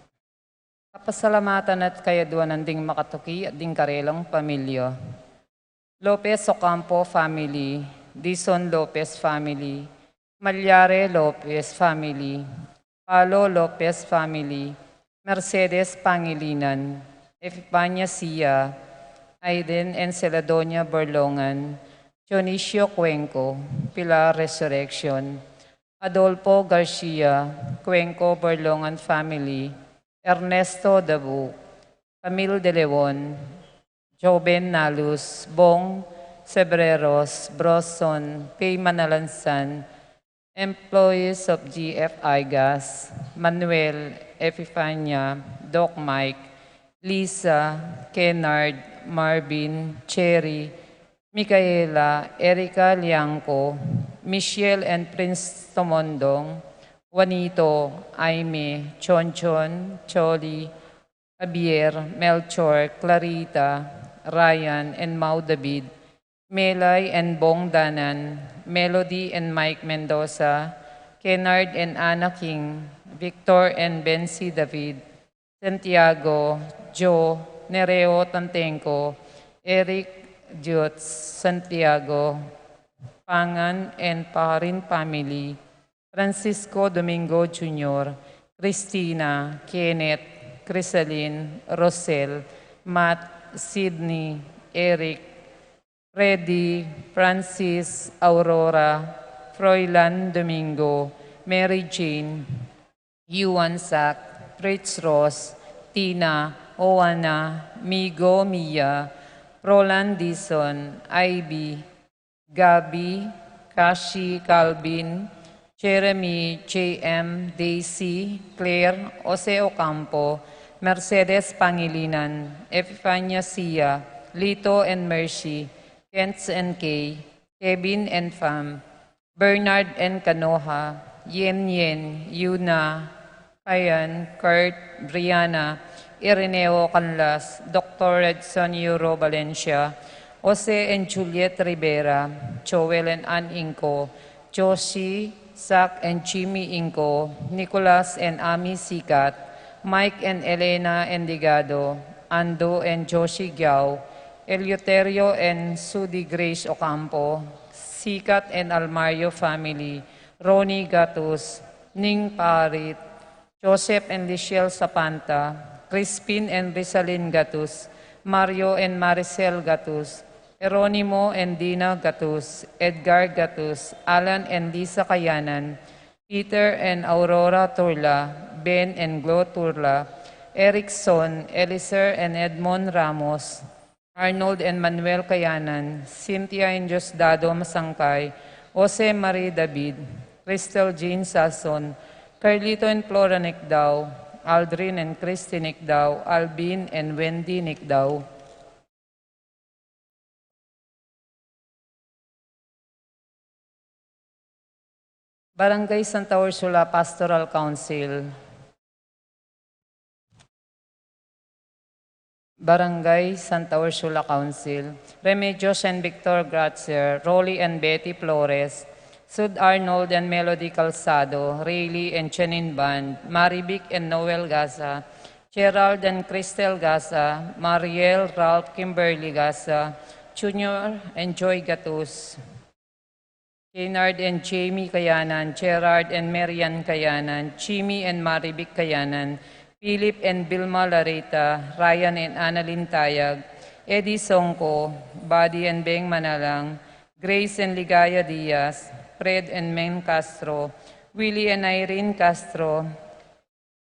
Kapasalamatan at kayaduanan ding makatuki at ding karelang pamilya. Lopez Ocampo family, Dizon Lopez family, Malyare Lopez family, Palo Lopez family, Mercedes Pangilinan, Epifania Sia, Aiden and Celadonia Borlongan, Dionisio Cuenco, Pilar Resurrection, Adolfo Garcia, Cuenco Borlongan family, Ernesto Dabu, Camille de Leon, Joven Nalus, Bong Sebreros, Broson, Pay Manalansan, employees of G F I Gas, Manuel, Epifania, Doc Mike, Lisa, Kennard, Marvin, Cherry, Micaela, Erica Liangco, Michelle and Prince Tomondong, Juanito, Aime, Chonchon, Choli, Javier, Melchor, Clarita, Ryan, and Mau David, Melay and Bong Danan, Melody and Mike Mendoza, Kennard and Anna King, Victor and Bensi David, Santiago, Joe, Nereo Tantenco, Eric, Jutz, Santiago, Pangan and Parin family, Francisco Domingo Junior, Christina, Kenneth, Crisalin, Rosel, Matt, Sydney, Eric, Freddy, Francis, Aurora, Froilan Domingo, Mary Jane, Yuan Sak, Fritz Ross, Tina, Oana, Migo, Mia, Roland Dizon, Ivy, Gabi, Kashi, Calvin, Jeremy, J M, Daisy, Claire, Jose Ocampo, Mercedes Pangilinan, Epifania Sia, Lito and Mercy, Kents and Kay, Kevin and Fam, Bernard and Canoja, Yen Yen, Yuna, Kayan, Kurt, Brianna, Ireneo Canlas, Doctor Edson Euro Valencia, Jose and Juliet Rivera, Joel and Ann Inco, Josie, Zach and Jimmy Inco, Nicolas and Ami Sikat, Mike and Elena Endigado, Ando and Josie Giao, Eleuterio and Sudi Grace Ocampo, Sikat and Almario family, Ronnie Gatus, Ning Parit, Joseph and Lichelle Sapanta, Crispin and Rizalin Gatus, Mario and Maricel Gatus, Jeronimo and Dina Gatus, Edgar Gatus, Alan and Lisa Kayanan, Peter and Aurora Turla, Ben and Glo Turla, Erickson, Eliser and Edmond Ramos, Arnold and Manuel Kayanan, Cynthia and Diosdado Masangkay, Jose Marie David, Crystal Jean Sason, Carlito and Flora Nicdao, Aldrin and Christy Nicdao, Alvin and Wendy Nicdao. Barangay Santa Ursula Pastoral Council. Barangay Santa Ursula Council, Remedios and Victor Gratzer, Rolly and Betty Flores, Sud Arnold and Melody Calzado, Rayleigh and Janine Band, Marivic and Noel Gaza, Gerald and Cristel Gaza, Mariel, Ralph, Kimberly Gaza, Junior and Joy Gatus, Kennard and Jamie Kayanan, Gerard and Marian Kayanan, Jimmy and Marivic Kayanan, Philip and Vilma Larita, Ryan and Annalyn Tayag, Eddie Songco, Buddy and Beng Manalang, Grace and Ligaya Diaz, Fred and Meng Castro, Willie and Irene Castro,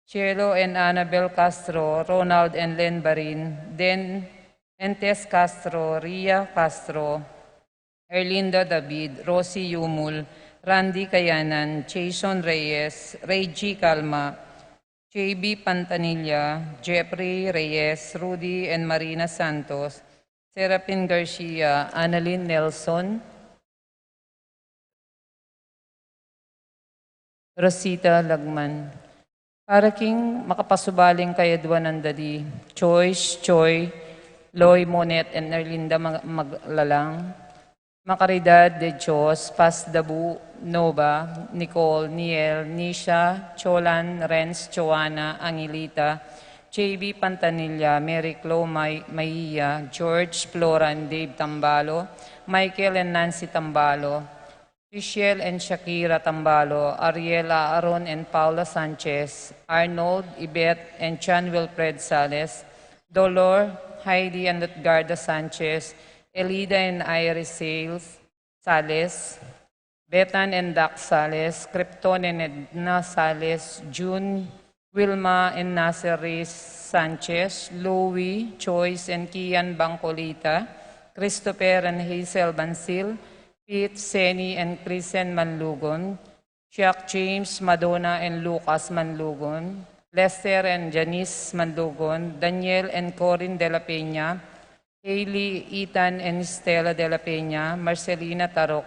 Cielo and Annabel Castro, Ronald and Len Barin, Den and Tess Castro, Ria Castro, Erlinda David, Rosie Yumul, Randy Kayanan, Jason Reyes, Reggie Calma, J B Pantanilla, Jeffrey Reyes, Rudy and Marina Santos, Serapin Garcia, Annalyn Nelson, Rosita Lagman. Para king makapasubaling kayaduanan dadi, Joyce, Joy, Loy, Monet, and Erlinda Mag-, Maglalang. Macaridad de Dios, Paz Dabu, Nova, Nicole, Niel, Nisha, Cholan, Renz, Joanna, Angelita, J B Pantanilla, Mary Clo May- Maia, George, Flora and Dave Tambalo, Michael and Nancy Tambalo, Michelle and Shakira Tambalo, Ariel, Aaron and Paula Sanchez, Arnold, Ibet and John Wilfred Sales, Dolor, Heidi and Edgarda Sanchez, Elida and Iris Sales, Sales, Bethan and Doc Sales, Krypton and Edna Sales, June, Wilma and Nasir Reyes Sanchez, Louie, Joyce and Kian Bangcolita, Christopher and Hazel Bansil, Pete, Seni and Krisen Manlugon, Jack, James, Madonna and Lucas Manlugon, Lester and Janice Manlugon, Daniel and Corin de la Peña, Hailey, Ethan and Stella de la Peña, Marcelina Tarok,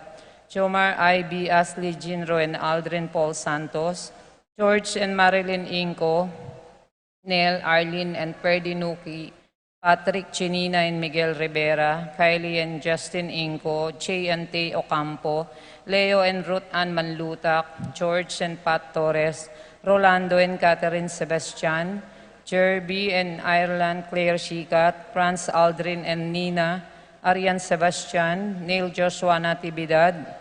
Jomar, Ivy, Ashley, Jinro and Aldrin Paul Santos, George and Marilyn Inco, Nel, Arlene and Perdi Nuki, Patrick, Chinina and Miguel Rivera, Kylie and Justin Inco, Jay and Tay Ocampo, Leo and Ruth Ann Manlutak, George and Pat Torres, Rolando and Catherine Sebastian, Jerby and Ireland Claire Sikat, Franz Aldrin and Nina, Arian Sebastian, Neil Joshua Natividad,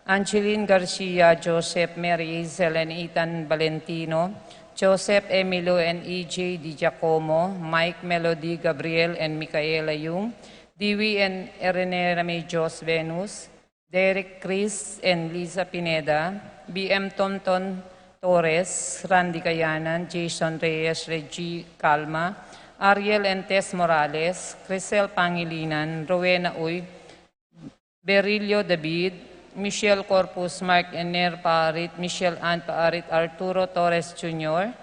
Angeline Garcia, Joseph, Mary Hazel and Ethan Valentino, Joseph, Emilio and E J Di Giacomo, Mike, Melody, Gabriel and Micaela Yung, Dewey and Erenera May Jos Venus, Derek, Chris and Lisa Pineda, B M Tonton Torres, Randy Kayanan, Jason Reyes, Reggie Calma, Ariel and Tess Morales, Crisel Pangilinan, Rowena Uy, Berilio David, Michelle Corpus, Mark Ener Paarit, Michelle Ann Paarit, Arturo Torres Junior,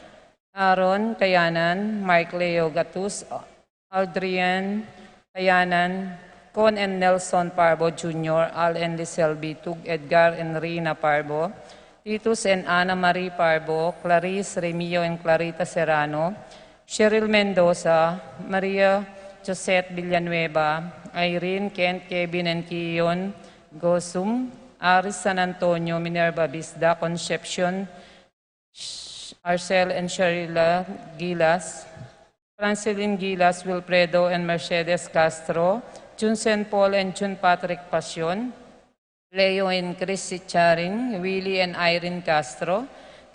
Aaron Kayanan, Mark Leo Gatus, Aldrian Kayanan, Con and Nelson Parbo Junior, Al and Lisel Bitug, Edgar and Rina Parbo, Titus and Ana Marie Parbo, Clarice Remio and Clarita Serrano, Cheryl Mendoza, Maria Josette Villanueva, Irene, Kent, Kevin and Kion Gosum, Aris San Antonio, Minerva Bisda, Concepcion, Arcel and Sharila Gilas, Francelin Gilas, Wilfredo and Mercedes Castro, Jun Saint Paul and Jun Patrick Pasion, Leo and Chris Sicharing, Willie and Irene Castro,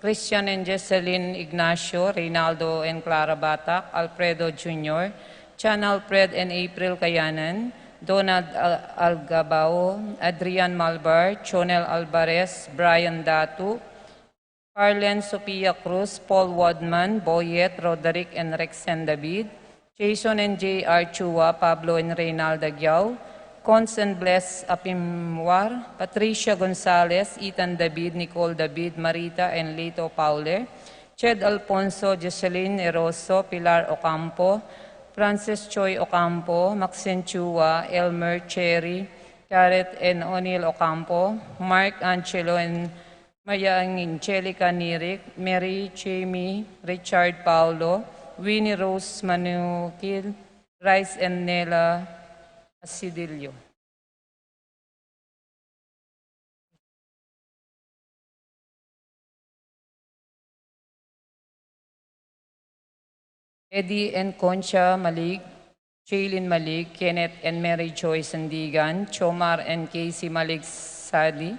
Christian and Jesselyn Ignacio, Reynaldo and Clara Batak, Alfredo Junior, Chan Alfred and April Kayanan, Donald Al- Algabao, Adrian Malbar, Chonel Alvarez, Brian Datu, Carlen Sophia Cruz, Paul Wadman, Boyet, Roderick and Rexen David, Jason and J R Chua, Pablo and Reynalda Giao, Cons and Bless Apimwar, Patricia Gonzalez, Ethan David, Nicole David, Marita and Lito Fowler, Ched Alfonso, Jocelyn Eroso, Pilar Ocampo, Francis Choi Ocampo, Maxine Chua, Elmer Cherry, Gareth and O'Neill Ocampo, Mark Angelo and Maria Angelica Nirik, Mary Jamie, Richard Paulo, Winnie Rose Manukil, Rice and Nela Asidillo. Eddie and Concha Malig, Jaylin Malig, Kenneth and Mary Joy Sandigan, Chomar and Casey Malig Sadi,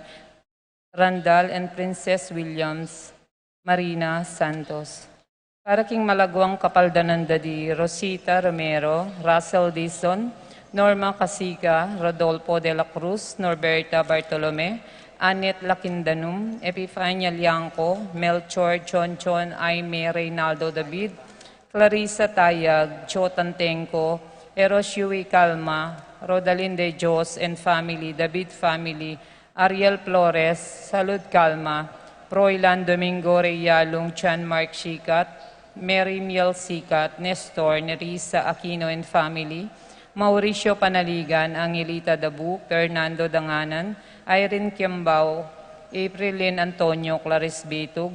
Randall and Princess Williams, Marina Santos. Para king malaguang kapaldanan da di Rosita Romero, Russell Dizon, Norma Casica, Rodolfo de la Cruz, Norberta Bartolome, Annette Lakindanum, Epifania Liangco, Melchor Chonchon, Aime Reynaldo David, Clarissa Tayag, Jotan Tengco, Eros Yui Calma, Rodalyn De Dios and family, David family, Ariel Flores, Salud Calma, Froilan Domingo Reyalong, John Mark Sikat, Mary Miel Sikat, Nestor, Nerissa Aquino and family, Mauricio Panaligan, Angelita Dabu, Fernando Danganan, Irene Kiambao, Aprilin Antonio, Clarice Bitug,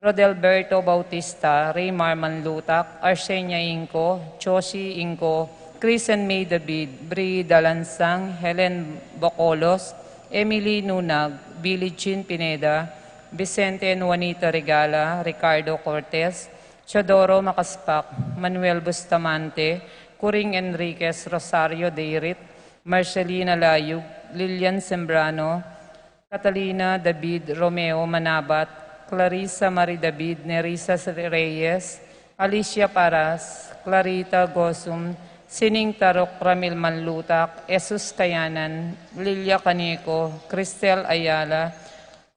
Rodelberto Bautista, Raymar Manlutak, Arsenia Inco, Josie Inco, Chris and May David, Bri Dalansang, Helen Bocolos, Emily Nunag, Billie Jean Pineda, Vicente and Juanita Regala, Ricardo Cortez, Teodoro Macaspac, Manuel Bustamante, Coring Enriquez, Rosario Deirit, Marcelina Layug, Lilian Sembrano, Catalina David, Romeo Manabat, Clarissa Marie David, Nerissa Reyes, Alicia Paras, Clarita Gosum, Sining Taruk, Ramil Manlutak, Jesus Kayanan, Lilia Canico, Cristel Ayala,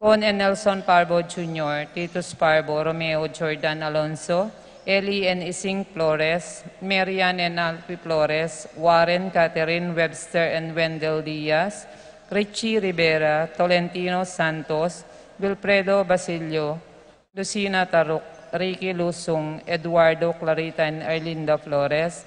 Con and Nelson Parbo Junior, Titus Parbo, Romeo Jordan Alonso, Eli and Ising Flores, Marian and Alfie Flores, Warren, Catherine, Webster and Wendell Diaz, Richie Rivera, Tolentino Santos, Wilfredo Basilio, Lucina Taruk, Ricky Lusung, Eduardo, Clarita and Erlinda Flores,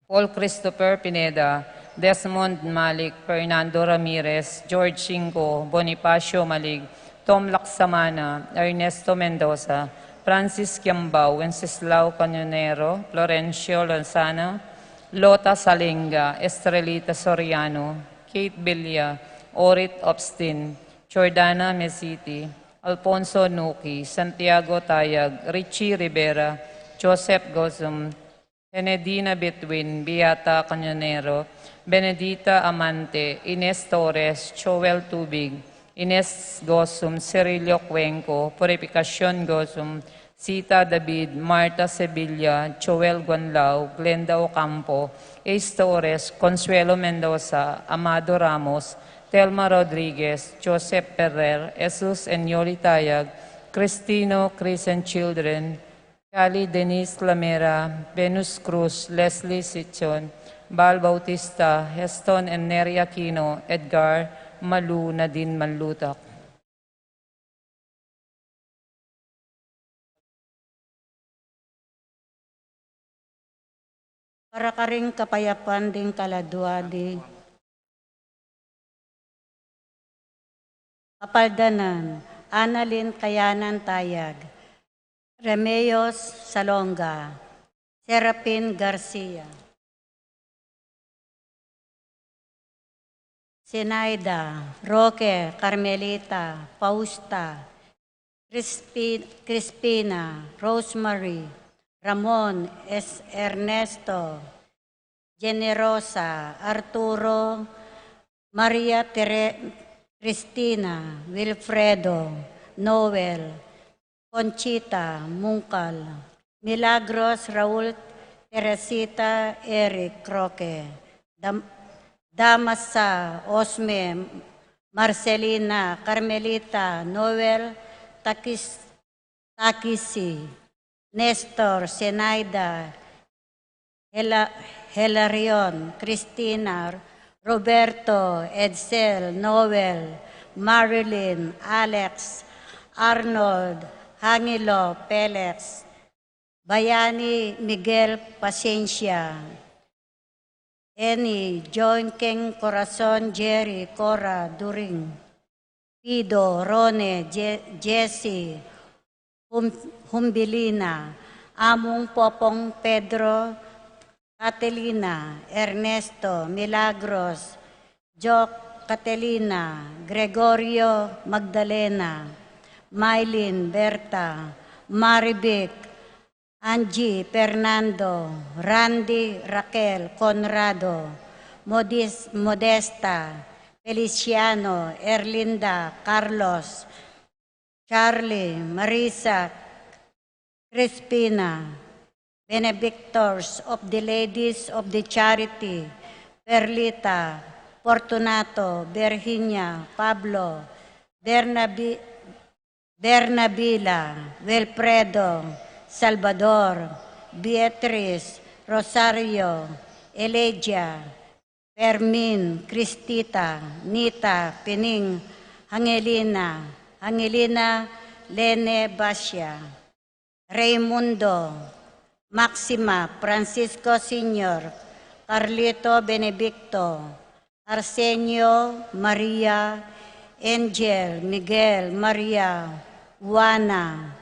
Paul Christopher Pineda, Desmond Malik, Fernando Ramirez, George Cinco, Bonifacio Malig, Tom Laksamana, Ernesto Mendoza, Francis Kiambao, Wenceslao Cañonero, Florencio Lozano, Lota Salinga, Estrelita Soriano, Kate Villa, Orit Obstin, Jordana Mesiti, Alfonso Nuki, Santiago Tayag, Richie Rivera, Joseph Gozum, Enedina Betwin, Beata Cañonero, Benedita Amante, Ines Torres, Joel Tubig, Ines Gosum, Cirilio Cuenco, Purificacion Gosum, Sita David, Marta Sevilla, Joel Guanlao, Glenda Ocampo, Ace Torres, Consuelo Mendoza, Amado Ramos, Telma Rodriguez, Joseph Ferrer, Jesus and Yoli Tayag, Cristino, Chris and Children, Kali Denise Lamera, Venus Cruz, Leslie Sichon, Bal Bautista, Heston and Neri Aquino, Edgar, Malu, Nadine Manlutak. Para karing kapayapan ding kaladua di Kapaldanan, Annalyn Kayanan Tayag, Remedios Salonga, Serapin Garcia, Zenaida, Roque, Carmelita, Fausta, Crispi-, Crispina, Rosemary, Ramon, Es-, Ernesto, Generosa, Arturo, Maria Tere-, Cristina, Wilfredo, Noel, Conchita, Mungkal, Milagros, Raul, Teresita, Eric, Roque, Dam-, Damasa, Osme, Marcelina, Carmelita, Noel, Takis-, Takisi, Nestor, Zenaida, Hela-, Hilarion, Cristina, Roberto, Edsel, Noel, Marilyn, Alex, Arnold, Hangilo, Felix, Bayani, Miguel, Pasensia, Eni, John, King, Corazon, Jerry, Cora, During, Pido, Rone, Je-, Jesse, Hum-, Humbilina, Among, Popong, Pedro, Catelina, Ernesto, Milagros, Joc, Catelina, Gregorio, Magdalena, Mylene, Berta, Marivic, Angie, Fernando, Randy, Raquel, Conrado, Modis-, Modesta, Feliciano, Erlinda, Carlos, Charlie, Marisa, Crispina, Benedictors of the Ladies of the Charity, Perlita, Fortunato, Virginia, Pablo, Bernabi-, Bernabila, Wilfredo, Salvador, Beatriz, Rosario, Elijah, Fermin, Cristita, Nita, Pining, Angelina, Angelina, Lene, Basia, Raimundo, Maxima, Francisco Senior, Carlito, Benedicto, Arsenio, Maria, Angel, Miguel, Maria, Juana,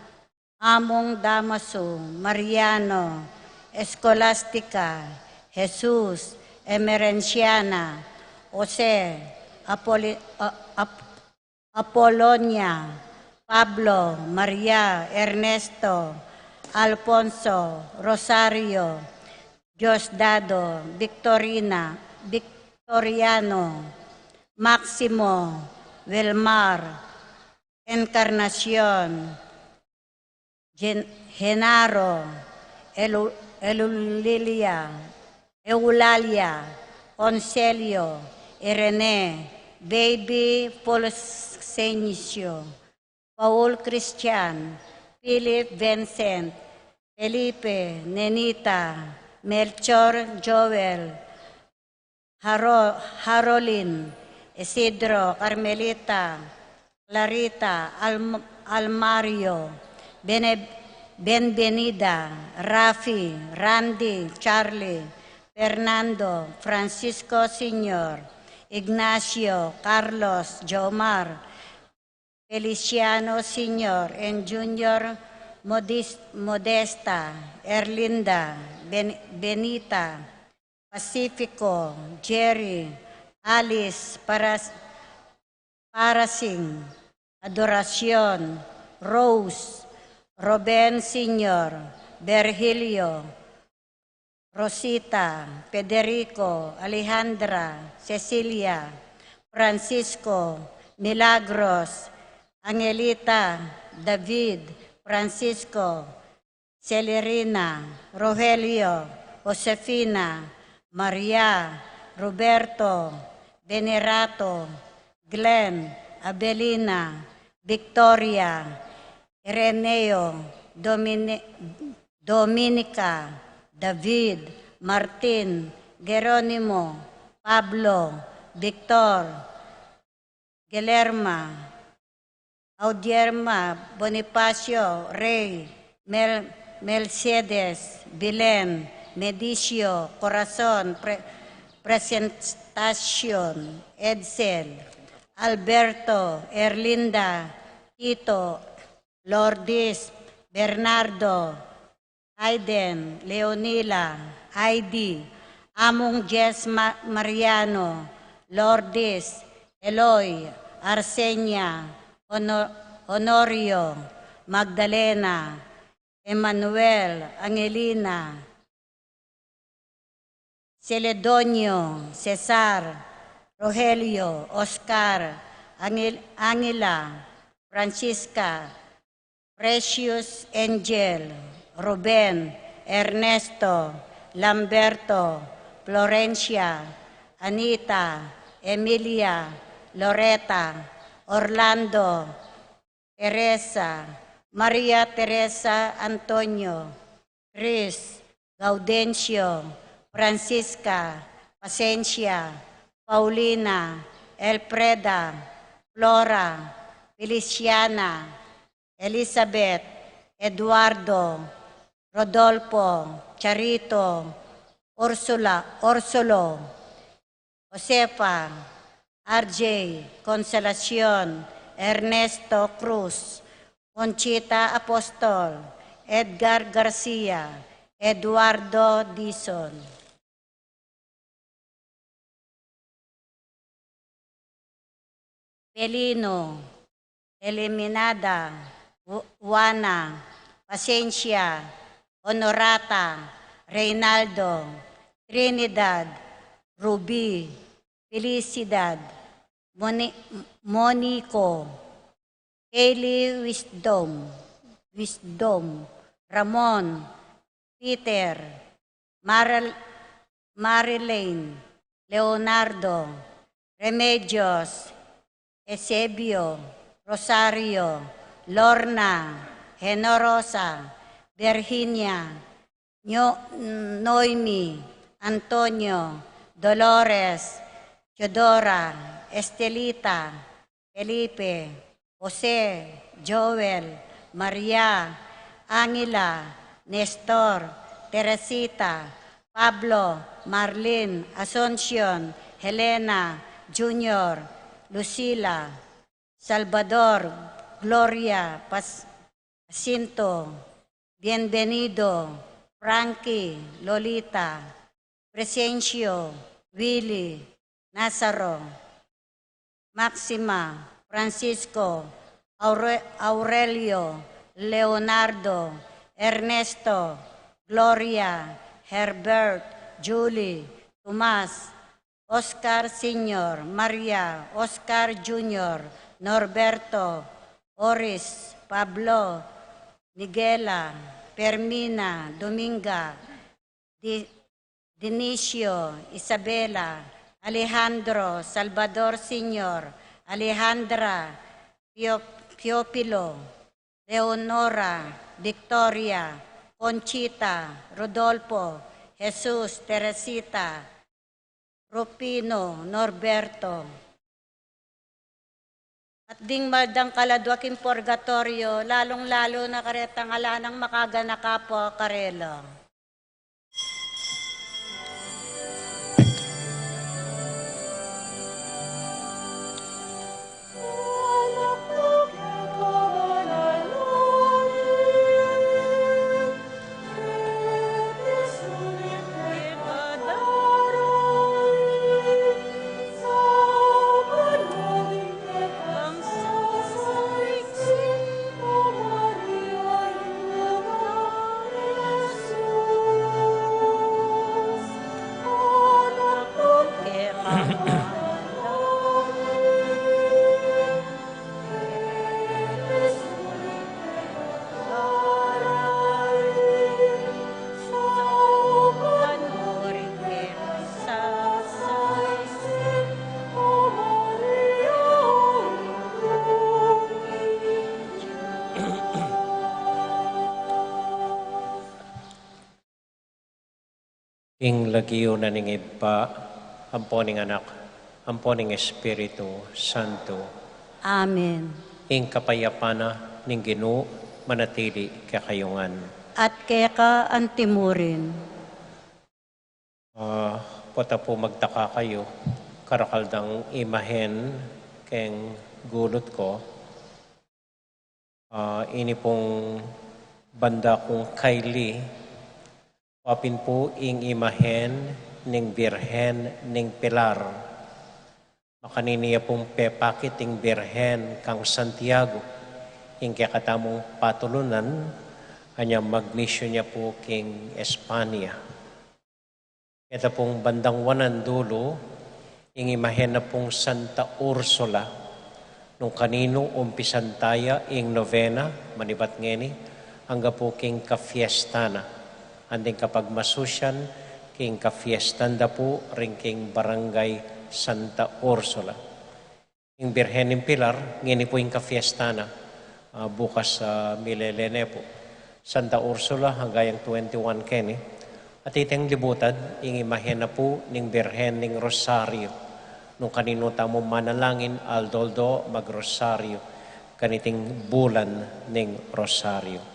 Among, Damaso, Mariano, Escolastica, Jesus, Emerenciana, Jose, Apoli-, A-, Ap-, Apolonia, Pablo, Maria, Ernesto, Alfonso, Rosario, Diosdado, Victorina, Victoriano, Maximo, Wilmar, Encarnacion, Gen-, Genaro, Elu-, Elulilia, Eulalia, Conselio, Irene, Baby, Fulgencio, Paul Christian, Philip Vincent, Felipe, Nenita, Melchor, Joel, Haro-, Harolin, Isidro, Carmelita, Clarita, Al-, Almario, Bene-, Benvenida, Rafi, Randy, Charlie, Fernando, Francisco Senior, Ignacio, Carlos, Jomar, Feliciano Senior and Junior, Modis-, Modesta, Erlinda, Ben-, Benita, Pacifico, Jerry, Alice, Paras-, Parasing, Adoracion, Rose, Ruben Senior, Virgilio, Rosita, Federico, Alejandra, Cecilia, Francisco, Milagros, Angelita, David, Francisco, Celerina, Rogelio, Josefina, Maria, Roberto, Venerato, Glenn, Abelina, Victoria, Ireneo, Domini-, Dominica, David, Martin, Geronimo, Pablo, Victor, Guillerma, Audierma, Bonifacio, Rey, Mel-, Mercedes, Bilen, Medicio, Corazon, Pre-, Presentacion, Edsel, Alberto, Erlinda, Tito, Lourdes, Bernardo, Aiden, Leonila, Aidi, Among Jess Ma-, Mariano, Lourdes, Eloy, Arsenia, Hono-, Honorio, Magdalena, Emmanuel, Angelina, Celedonio, Cesar, Rogelio, Oscar, Angel-, Angela, Francisca, Precious, Angel, Ruben, Ernesto, Lamberto, Florencia, Anita, Emilia, Loreta, Orlando, Teresa, Maria Teresa, Antonio, Chris, Gaudencio, Francisca, Pasencia, Paulina, Elfreda, Flora, Feliciana, Elizabeth, Eduardo, Rodolfo, Charito, Ursula, Orsulo, Josefa, R J, Consolacion, Ernesto Cruz, Conchita Apostol, Edgar Garcia, Eduardo Dizon. Belino, Eliminada, Ju-, Juana, Pasencia, Honorata, Reynaldo, Trinidad, Ruby, Felicidad, Moni-, Monico, Kaylee, Wisdom, Wisdom, Ramon, Peter, Maral-, Marilyn, Leonardo, Remedios, Eusebio, Rosario, Lorna, Generosa, Virginia, Nyo-, Noemi, Antonio, Dolores, Teodora, Estelita, Felipe, Jose, Joel, Maria, Angela, Nestor, Teresita, Pablo, Marlene, Asuncion, Helena, Junior, Lucila, Salvador, Gloria, Pas-, Jacinto, Bienvenido, Frankie, Lolita, Presencio, Willy, Nazaro, Maxima, Francisco, Aure-, Aurelio, Leonardo, Ernesto, Gloria, Herbert, Julie, Tomas, Oscar Senior, Maria, Oscar Junior, Norberto, Oris, Pablo, Nigela, Fermina, Dominga, Di-, Dionisio, Isabela, Alejandro, Salvador Senior, Alejandra, Pio-, Piopilo, Leonora, Victoria, Conchita, Rodolfo, Jesus, Teresita, Rufino, Norberto. At ding maldang kaladwa king purgatorio, lalung-lalu na karetang ala nang makaganaka pu karela. King lagyu na ning Ibpa, ampo ning Anak, ampo ning Espiritu Santo. Amen. Ing kapayapan na ning Ginu manatili kekayu ngan. At keka antimurin. Ah, pota pu magtaka kayu, karakal dang imahen keng gulut ku. Ah, ini pung banda kung kaili, wa pin pu ing imahen ning Birhen ning Pilar. Makanini ya pung pepakit ing Birhen kang Santiago, ing kekatamung patulunan, anyang magmisyun ya pu king Espanya. Keta pung bandang wanan dulu, ing imahen na pung Santa Ursula, nung kaninu umpisan taya ing novena, manibat ngeni, angga pu king kafiesta na, anting kapagmasusyan, king kafiestan da pu, ring king Barangay Santa Ursula. Ing Birhen ning Pilar, ngeni pu ing kafiesta na, ah, bukas, ah, milele ne pu. Santa Ursula, angga yang twenty-one keni, at iteng libutad, ing imahen na pu ning Birhen ning Rosario, nung kaninu tamu manalangin, aldo-aldo, mag-Rosario, kaniting bulan ning Rosario.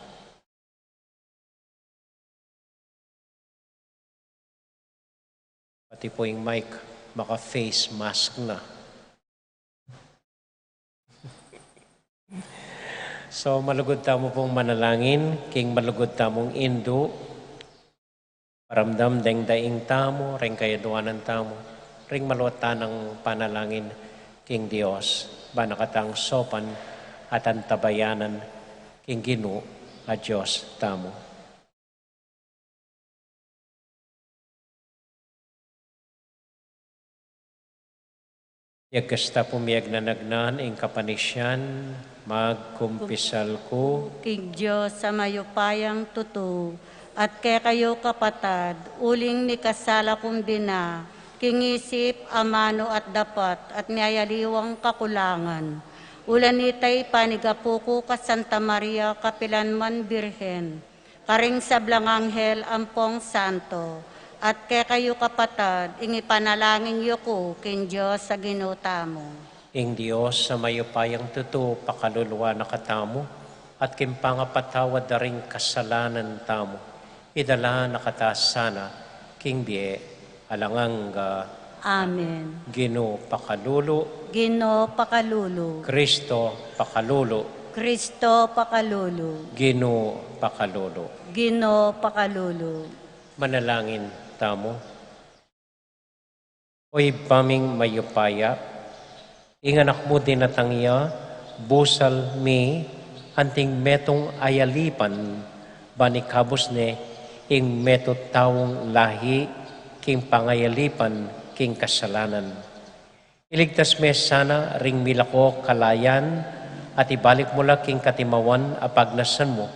Pati pu ing mic, maka-face mask na. So, malugud tamu pung manalangin, king malugud tamung Indu, paramdam deng daing tamu, ring kayaduanan tamu, ring maluat tanang panalangin, king Dios, ba na katang saupan at antabayanan, king Ginu, a Dios tamu. Yagkasta pu miyagnanagnan ing kapanisian, magkumpisal ku. King Dios a mayupayang tutu, at kekayu kapatad, uling mikasala kung bina, king isip, amanu at dapat, at miyayaliwang kakulangan. Ulan itay panigapu ku ka Santa Maria, kapilan man Birhen, karing sablang anghel ampong santo, at kekayu kapatad, ing ipanalangin yu ku king Dios a Ginu tamu. Ing Dios a mayupayang tutu pakalulu na katamu, at king pangapatawad da ring kasalanan tamu, idala na kata sana king bie alang angga. Amen. Ginu pakalulu. Ginu pakalulu. Kristo pakalulu. Kristo pakalulu. Ginu pakalulu. Ginu pakalulu. Manalangin tamu. O Ibpa ming mayupaya, ing Anak mu dinatang ya, busal mi anting metung ayalipan, ban ikabus ne ing metung taung lahi king pangayalipan king kasalanan. Iligtas me sana ring milako kalayan, at ibalik mu la king katimawan a pagnasan mu,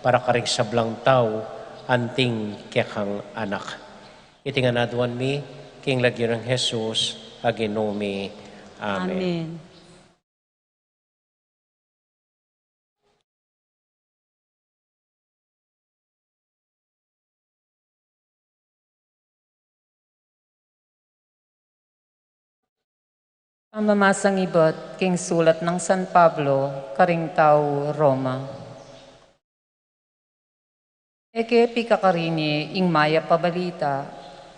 para karing sablang tau anting kekang anak. Iti ngan aduan mi king lagyu nang Jesus a Ginu mi. Amen. Amen. Pamamasang ibat king sulat nang San Pablo karing tau Roma. E ke pikakarin ye ing mayap a balita,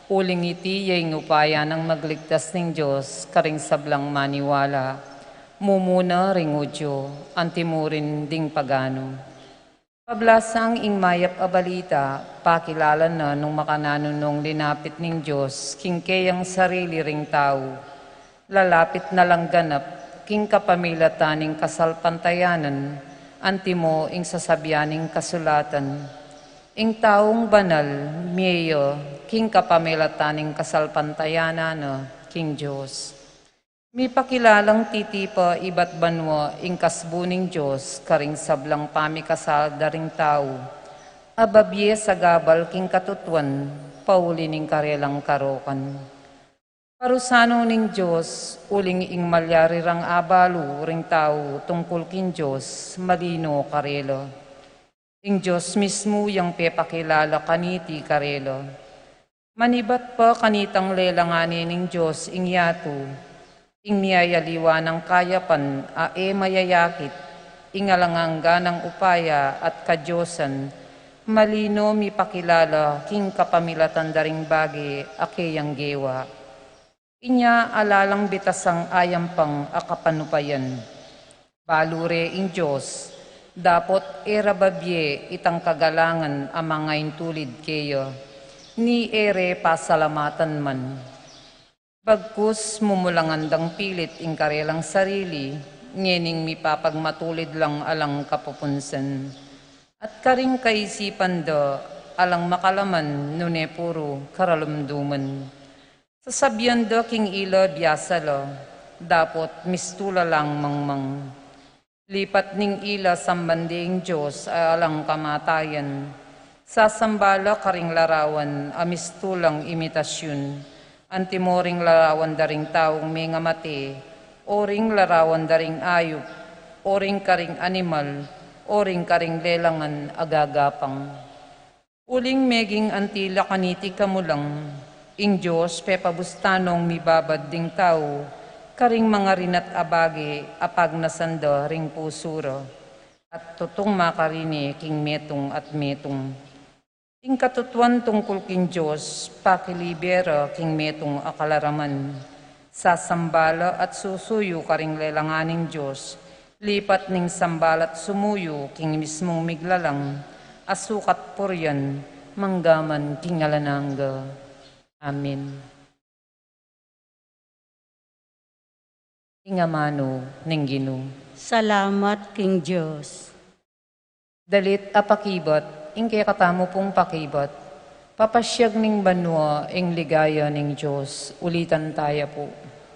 uling iti ya ing upaya nang magligtas ning Dios karing sablang maniwala, mumuna ring Judio, antimurin ding paganu. Pablasang ing mayap a balita, pakilala na nung makananu nung linapit ning Dios king keyang sarili ring tau. Lalapit na lang ganap king kapamilatan ning kasalpantayanan, antimo ing sasabian ning kasulatan. Ing taung banal, mie ya king kapamilatan ning kasalpantayanan na king Dios. Mipakilalang titipa ibat banua ing kasbu ning Dios karing sablang pamikasala da ring tau. Ababie sagabal king katutuan, pauli ning karelang karokan. Parusan no ning Dios, uling ing malyari rang abalu ring tau tungkul king Dios, malino karela. Ing Dios mismu yang pepakilala kaniti karela. Manibat pa kanitang lelanganin ning Dios ing yatu, ing miyayaliwa nang kayapan a e mayayakit, ing alang angga nang upaya at kadiosan, malino mipakilala king kapamilatan da ring bage a keyang gewa. Inya ala lang bitasang ayampang a kapanupayan. Balu re ing Dios, dapot e ra babie itang kagalangan a mangaintulid keya, ni e re pasalamatan man. Bagkus mumulangan dang pilit ing karelang sarili, ngening mipapagmatulid lang alang kapupunsan. At karing kaisipan da, alang makalaman nune puru karalumduman. Sasabian da king ila biasa la, dapot mistu la lang mangmang. Lipat ning ila samban de ing Dios a alang kamatayan. Sasamba la karing larawan a mistu lang imitasyun, antimo ring larawan da ring taung mengamate, o ring larawan da ring ayup, o ring karing animal, o ring karing lelangan a gagapang. Uling meging anti la kaniti kamulang, ing Dios pepabus tanong mibabad ding tau karing mangarinat a bage a pagnasan da ring pusu ra, at tutung makarine king metung at metung. Ing katutuan tungkul king Dios pakilibe ra king metung a kalaraman. Sasamba la at susuyu karing lelangan ning Dios, lipat ning samba la't sumuyu king mismung miglalang a sukat purian, manggaman king alang angga. Amen. Ing amanu ning Ginu. Salamat king Dios. Dalit a pakibat, ing kekatamu pung pakibat. Papasiag ning banua ing ligaya ning Dios. Ulitan taya pu.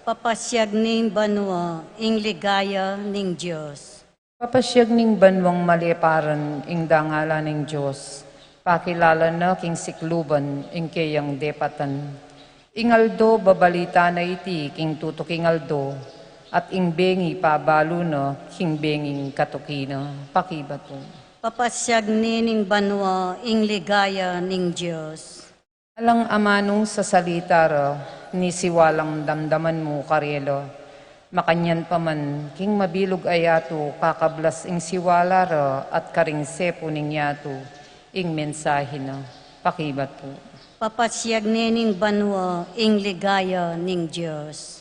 Papasiag ning banua ing ligaya ning Dios. Papasiag ning banuang maleparan ing dangalan ning Dios. Pakilala na king sikluban ing keyang depatan. Ing aldo babalita na iti king tutuking aldo, at ing bengi pabalu na king benging katuki na. Pakibat pu. Papasiag ne ning banua ing ligaya ning Dios. Alang amanung sasalita ra, ni siwalang damdaman mu karela. Makanyan pa man, king mabilug a yatu kakablas ing siwala ra at karing sepu ning yatu ing mensahe na. Pakibat pu. Papasiag ne ning banua ing ligaya ning Dios.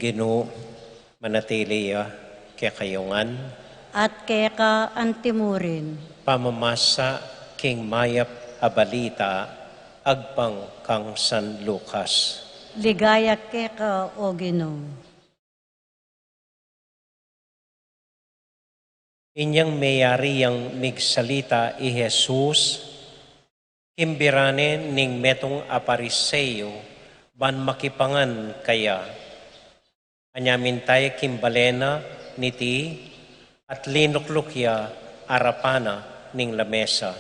Ginu, manatili ya kekayu ngan. At keka antimurin. Pamamasa king mayap a balita agpang kang San Lucas. Ligaya keka, O Ginu. Inyang meyari yang migsalita i Jesus, kimbiran ne ning metung a Pariseo ban makipangan kaya. Anya minta ya king bale na niti at linukluk ya arapan na ning lamesa.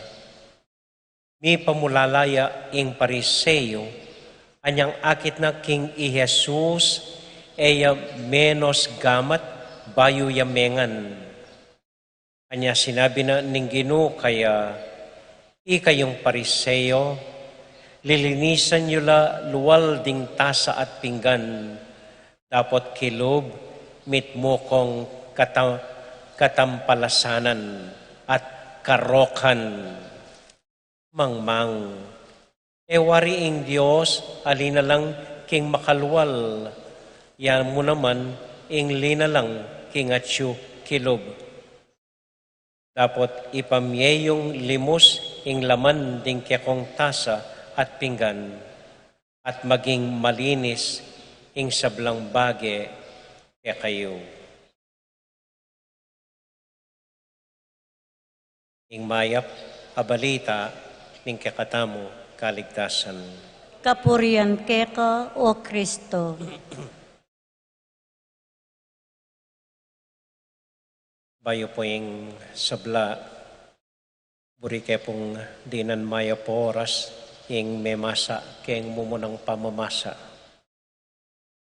Mipamulala ya ing Pariseo, anyang akit na king i Jesus, e ya menus gamat bayu ya mengan. Anya sinabi na ning Ginu kaya, Ikayung Pariseo, lilinisan yu la lual ding tasa at pinggan, dapot kilub mitmu kong kata-, katampalasanan at karokan. Mangmang, e wari ing Dios a linalang king makalual, ya mu naman ing linalang king atyu kilub. Dapot ipamye yung limus ing laman ding kekong tasa at pinggan, at maging malinis ing sablang bage kekayu. Ing mayap a balita ning kekatamu kaligtasan. Kapurian keka, O Kristo. Bayu pu ing sabla, buri ke pung dinan mayap a oras ing memasa keng mumunang pamamasa.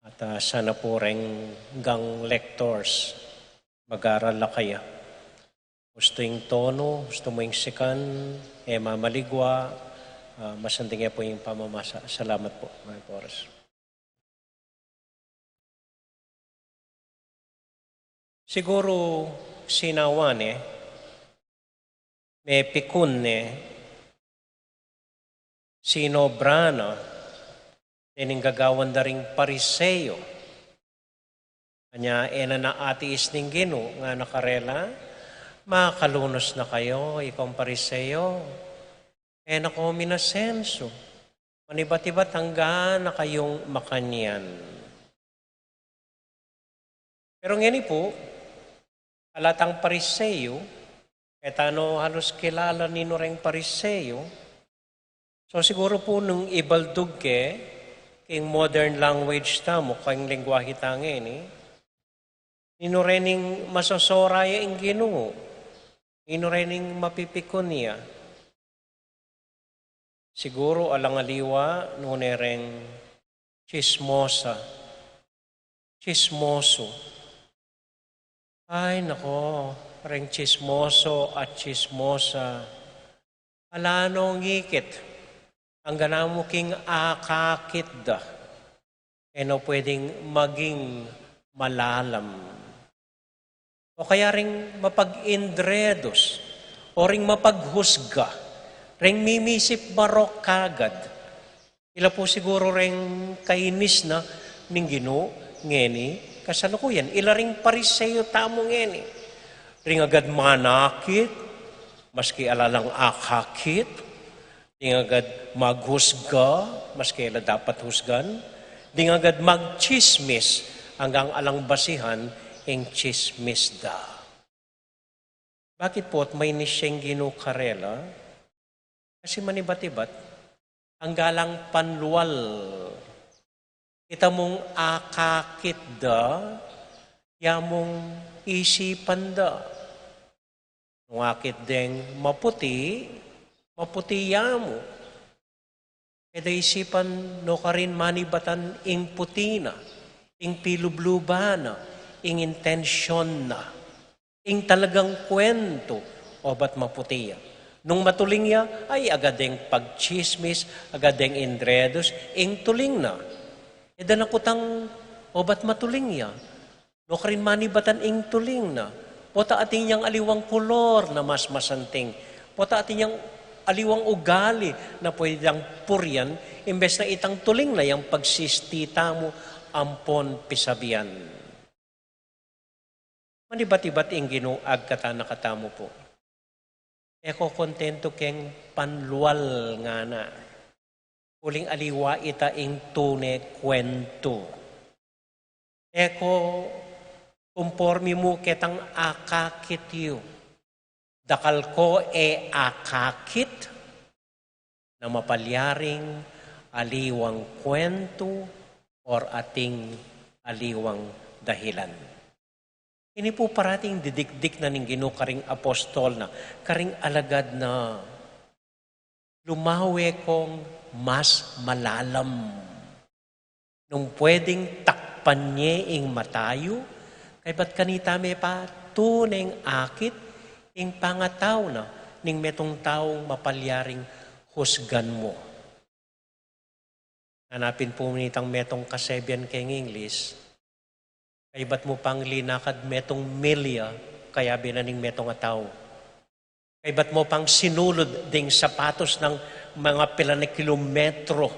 At, ah, sana pu reng gang lectors, mag-aral la kaya. Ustu ing tonu, ustu mu ing sikan, e mamaligwa, ah, masanding ya pu ing pamamasa. Salamat pu, mga oras. Siguru sinawa ne, mepikun ne, sinobra na, dening gagawan da ring Pariseo. Anya, e na na atiis ning Ginu, ngana karela, makalunus na kayu, ikong Pariseo. E na ko minasensu. Manibat-ibat angga na kayung makanyan. Pero ngeni pu, ala tang Pariseo, e ta no halus kilala ninu reng Pariseo. So siguru pu nung ibaldug ke, king modern language tamu, king lengguahe ta ngeni, ninu rening masosora ya ing Ginu, ninu rening mapipikun ya. Siguru alang aliwa, nune reng tsismosa, tsismosu. Ay, nako, reng tsismoso at tsismosa. Ala no ngikit, angga na mu king akakit da. E no pwedeng maging malalam. O kaya ring mapag-indredus, o ring mapaghusga, ring mimisip marok kagad. Ila pu siguru ring kainis na ning Ginu ngeni kasalukuyan. Ila ring Pariseo tamu ngeni. Ring agad manakit, maski ala lang akakit, ding agad maghusga, maski ala dapat husgan, ding agad magtsismis, anggang alang basihan ing tsismis da. Bakit pu at mainis ya ing Ginu karela? Kasi manibat-ibat, angga lang panlual. Ita mung akakit da, ya mung isipan da. Nung akit deng maputi, maputi ya mu. E da isipan no karin manibatan ing puti na, ing pilubluban na, ing intensyon na, ing talagang kwento, obat maputi ya. Nung matuling ya, ay, agad deng pagtsismis, agad deng indredus, ing tuling na. E da na kutang obat matuling ya. No karin manibatan ing tuling na. Pota atin yang aliwang kulor na mas masanting. Pota atin yang aliwang ugali na pwede dang purian, imbes na itang tuling na yang pagsisti tamu, ampon pisabian. Manibat-ibat ing Ginu agkatan na katamu pu. E ko kontentu keng panlual ngana. Uling aliwa ita ing tune kuwentu. E ko kumpormi mu ketang akakit yu. Dakal ko e akakit na mapalyaring aliwang kuwentu or ating aliwang dahilan. Ini pu parating didikdik na ning Ginu karing apostol na, karing alagad na, lumawe kong mas malalam. Nung pwedeng takpan ye ing mata yu, kaybat kanita me pa tuneng akit ing pangatau na ning metung taung mapalyaring husgan mu. Hanapin pu nitang metung kasebian keng English. Kaybat mu pang linakad metung milya, kayabe na ning metung a tau. Kaybat mu pang sinulud ding sapatos nang mga pila na kilometro.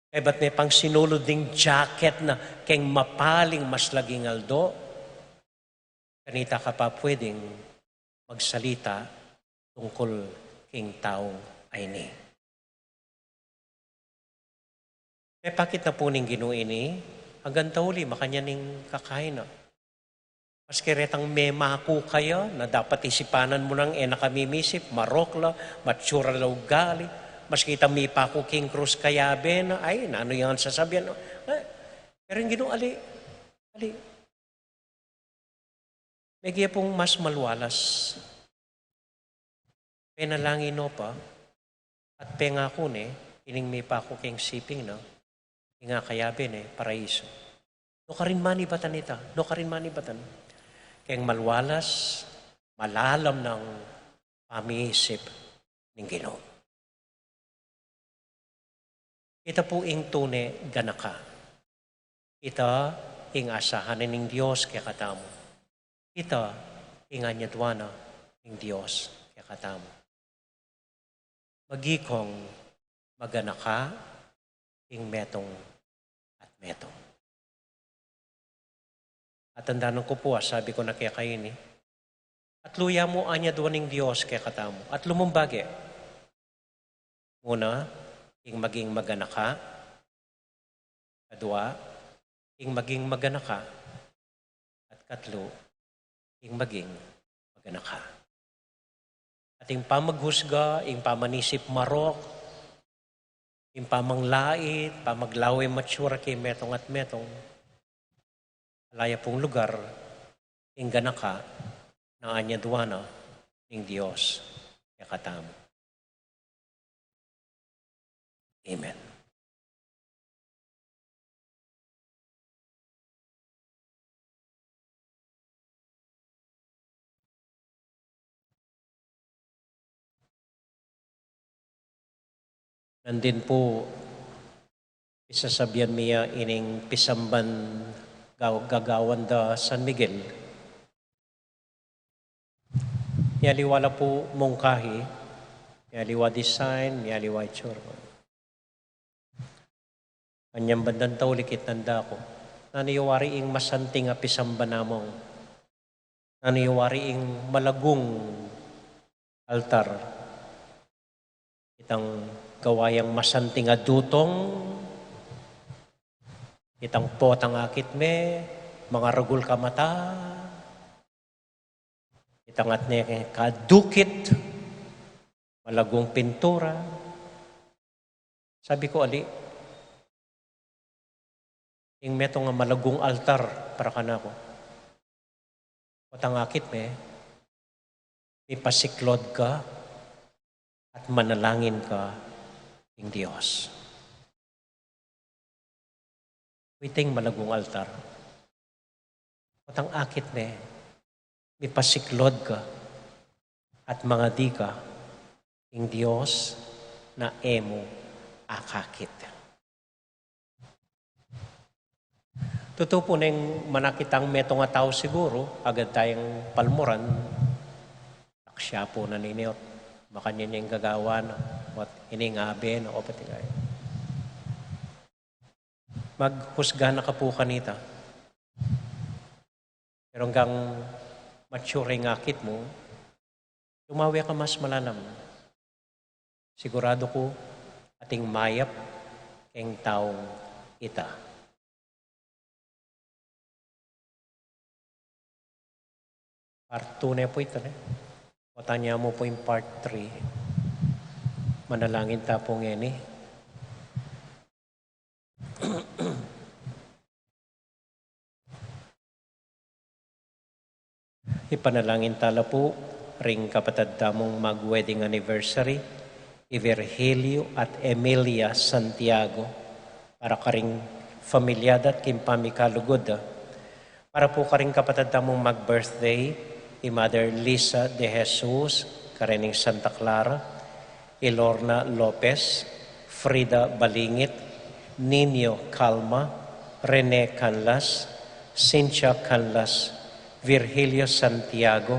Kaybat me pang sinulud ding jacket na keng mapaling mas laging aldo. Kanita ka pa pwedeng magsalita tungkul king taung a ini. Pepakit na pu ning Ginu ini, anggang tauli, makanyan ing kakain na. Maski retang memaku kaya, na dapat isipanan mu nang e na kamimisip, marok la, matsura la ugali, maski itang mipaku king krus kayabe na, ay, nanu yang sasabian, no? Eh, pero ing Ginu, ali, ali, megi pung mas malualas. Penalangin no pa, at pengaku ne, ining mipaku keng siping na, ing akayabe ne, paraiso. Nukarin manibatan ita, nukarin manibatan. Keng malualas, malalam nang pamiisip ning Ginu. Ita pu ing tune ganaka. Ita ing asahan ning Dios kekatamu. Ita ing anyaduan na ning Dios kekatamu. Magikong maganaka ing metung at metung. At tandanan ku pu, a sabi ku na kekayu ini, atlu ya mu anyaduan ning Dios kekatamu. Atlu mung bage. Una, ing maging maganaka. Kadua, ing maging maganaka. At katlu, ing maging maganaka. At ing pamaghusga, ing pamanisip marok, ing pamanglait, pamaglawe matsura keng metung at metung, ala ya pung lugar ing ganaka na anyaduan na ning Dios kekatamu. Amen. Nandin pu, pisasabian mi ya ining pisamban ga-, gagawan da San Miguel. Mialiwa la pu mungkahi, mialiwa design, mialiwa itsura. Anyang bandang taulikit nanda ku, nanu ya wari ing masanting a pisamban namung? Nanu ya wari ing malagung altar? Itang gawa yang masanting a dutong, itang potang akit me, mangaragul ka mata, itang atne kadukit, malagung pintura. Sabi ku, ali, ing metung a malagung altar para kanaku. Potang akit me, mipasiklod ka at manalangin ka king Dios. Iting malagung altar. Potang akit me, mipasiklod ka at mangadi ka king Dios na e mu akakit. Tutu pu neng manakit tang metung a tau siguru, agad tayang palmuran, aksya pu na nini ot makanyan yang gagawan, ot ining abe na, o pati kaya. Maghusga na ka pu kanita. Pero anggang mature ing akit mu, lumawe ka mas malalam. Sigurado ku ating mayap keng taung ita. Part two ne pu ita, ne? Potang ya mu pu ing part three. Manalangin ta pu ngeni. Ipanalangin ta la pu ring kapatad tamung mag-wedding anniversary, i Virgilio at Emilia Santiago, para karing familia da at king pamikalugud da. Para pu karing kapatad tamung mag-birthday, i Mother Lisa De Jesus, karening Santa Clara, i Lorna Lopez, Frida Balingit, Nino Calma, Rene Canlas, Cynthia Canlas, Virgilio Santiago,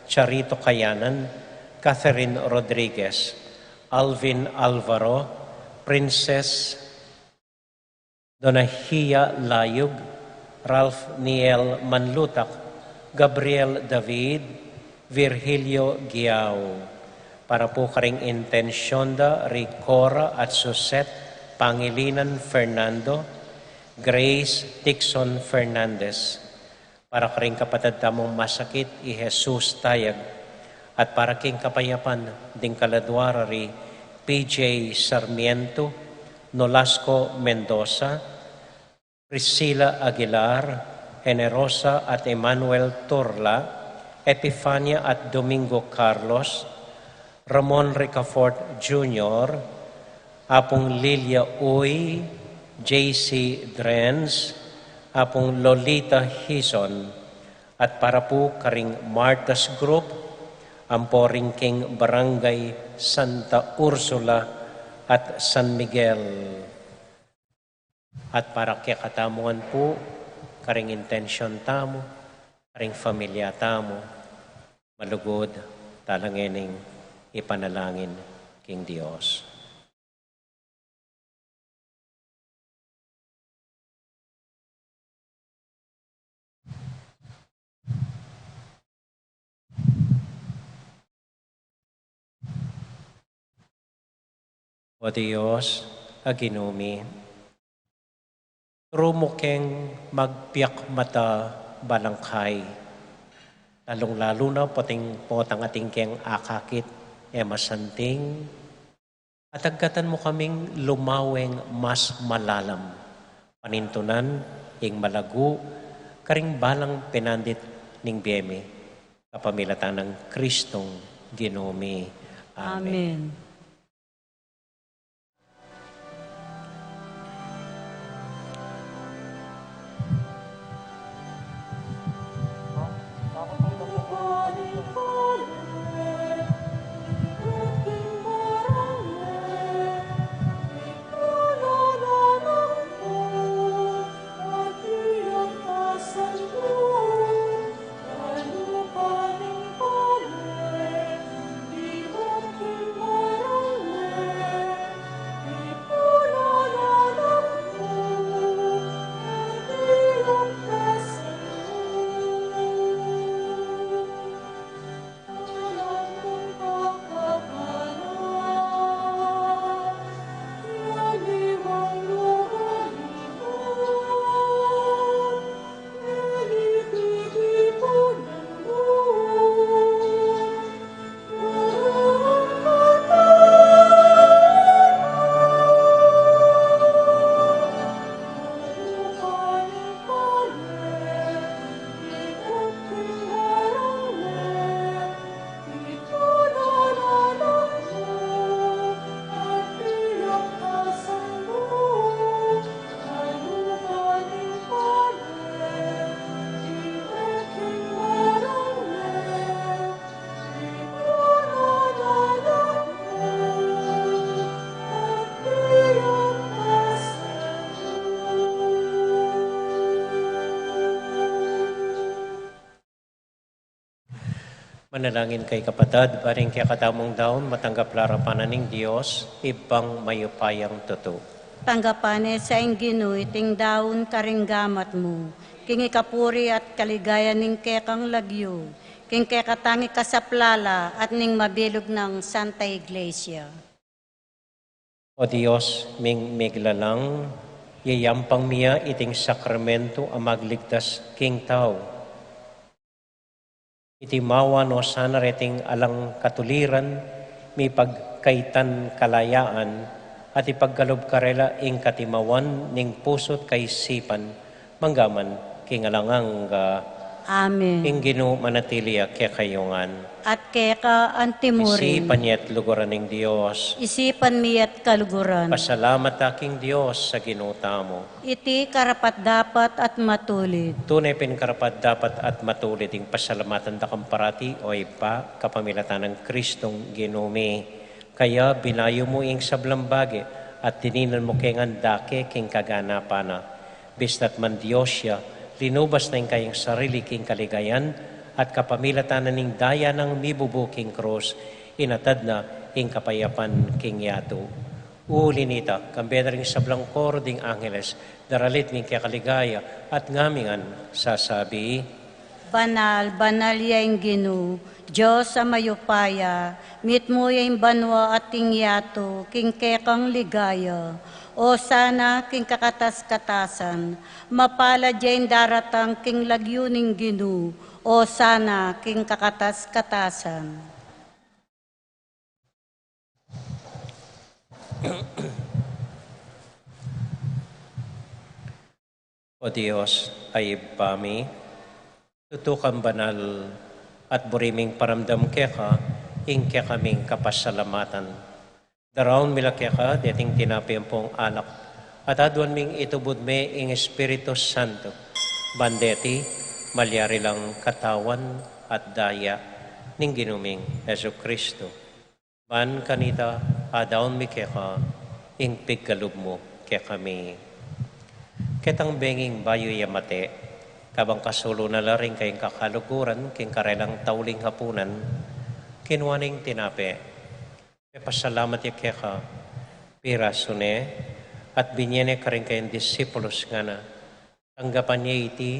Charito Kayanan, Catherine Rodriguez, Alvin Alvaro, Princess Donahia Layug, Ralph Niel Manlutak, Gabriel David, Virgilio Giao. Para pu karing intensyon da ri Cora at Suset Pangilinan Fernando, Grace Dixon Fernandez. Para karing kapatad tamung masakit i Jesus Tayag, at para king kapayapan ding kaladua ra ri P J Sarmiento, Nolasco Mendoza, Priscila Aguilar, Generosa at Emmanuel Turla, Epifania at Domingo Carlos, Ramon Ricafort Junior, Apung Lilia Uy, J C Drens, Apung Lolita Hizon, at para pu karing Martha's Group, ampo ring king Barangay Santa Ursula at San Miguel. At para kekatamu ngan pu, karing intensyon tamu, karing familia tamu, malugud tala ngening ipanalangin king Dios. O Dios, a Ginu mi, turu mu keng magpiakmata balangkai, lalung-lalu na potang, potang atin keng akakit e masanting, at agkatan mu kaming lumaweng mas malalam, panintunan ing malagu karing balang penandit ning bie mi, kapamilatan nang Kristong Ginu mi. Amen. Amen. Manalangin kayu kapatad, ba ring kekatamung daun matanggap la ring arapan ning Dios, Ibpang mayupayang tutu. Tanggapan ne sa ing Ginu iting daun karing gamat mu, king ikapuri at kaligayan ning kekang lagyu, king kekatang ikasaplala at ning mabilug nang Santa Iglesia. O Dios ming miglalang, yayampang mi ya iting sakramentu a magligtas king tau. Iti mawan o sana reting alang katuliran, mipagkaitan kalayaan, at ipagkalub karela ing katimawan ning pusu't kaisipan, manggaman king alang angga. Amen. Ing Ginu manatili ya kekayu ngan. At keka anti mu rin. Isipan ya't luguran ning Dios. Isipan mi ya't kaluguran. Pasalamat ta king Dios a Ginu tamu. Iti karapat-dapat at matulid. Tune pin karapat-dapat at matulid ing pasalamatan da kang parati, o Ibpa, kapamilatan nang Kristong Ginu mi. Kaya binayu mu ing sablang bage at dininan mu ke ngan dake king kaganapan na. Bista't man Dios ya, linubas na ing kayang sarili king kaligayan, at kapamilatan na ning daya nang mibubu king krus, inatad na ing kapayapan king yatu. Uli nita, kambe na ring sablang koro ding angeles, daralit ning kekaligaya, at ngamingan sasabi, Banal, banal ya ing Ginu, Dios a mayupaya, mitmu ya ing banua at ing yatu king kekang ligaya. Osana king kakatas-katasan, mapalad ya ing daratang king lagyu ning Ginu, Osana king kakatas-katasan. O Dios, a Ibpa mi, tutu kang banal, at buri ming paramdam keka ing kekaming kapasalamatan. Daraun mi la keka deting tinape ampong alak, at aduan ming itubud me ing Espiritu Santo, ban deti malyari lang katawan at daya ning Ginu ming Jesucristo. Ban kanita, adaun mi keka ing pigkalub mu kekami. Ketang benging bayu ya mate, kabang kasulu na la ring kayang kakaluguran king karelang tauling hapunan, kinua neng tinape, pepasalamat ya keka, pirasu ne, at binye ne karing kayang disipulus, ngana, tanggapan ye iti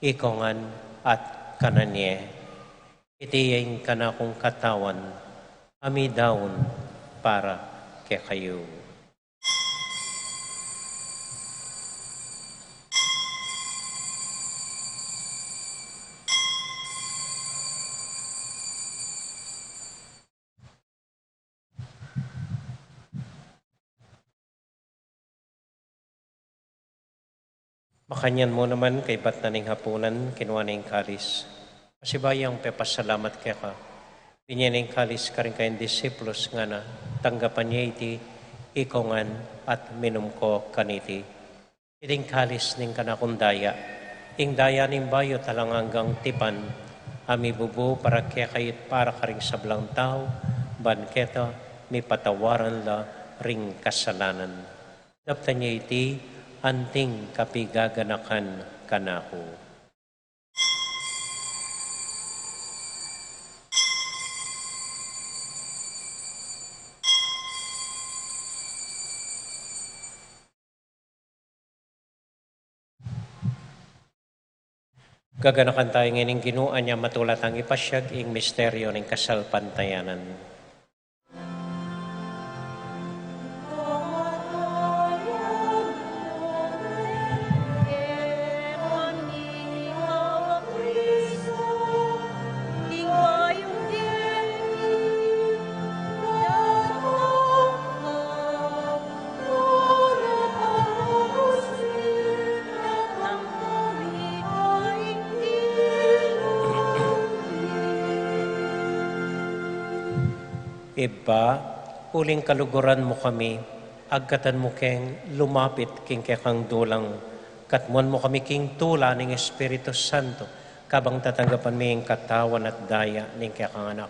ikong ngan at kanan ye. Iti ya ing kanakung katawan, a midaun para kekayu. Makanyan mu naman, kaybat na ning hapunan, kinua ne ing kalis. Pasibayu yang pepasalamat keka, binye ne ing kalis karing kayang disipulus, ngana, tanggapan ye iti ikong ngan at minum ko kaniti. Iti ing kalis ning kanakung daya, ing daya ning bayu at alang anggang tipan, a mibubu para kekayu at para karing sablang tau, ban keta mipatawaran la ring kasalanan. Daptan ye iti anting kapigaganakan kanaku. Gaganakan tamu ngeni ing Ginu, anya matula tang ipasiag ing misteryu ning kasalpantayanan. Ibpa, uling kaluguran mu kami, agkatan mu keng lumapit king kekang dulang, katmuan mu kami king tula ning Espiritu Santo, kabang tatanggapan mi ing katawan at daya ning kekang Anak.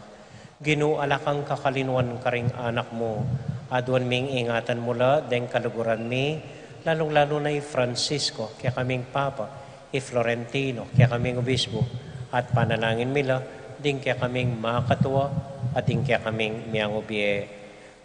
Ginu, ala kang kakalinuan karing anak mu, aduan ming ingatan mu la deng kaluguran mi, lalung-lalu na i Francisco, kekaming Papa, i Florentino, kekaming Obispo, at panalangin mi la ding kekaming makatua at ding kekaming miyangubie.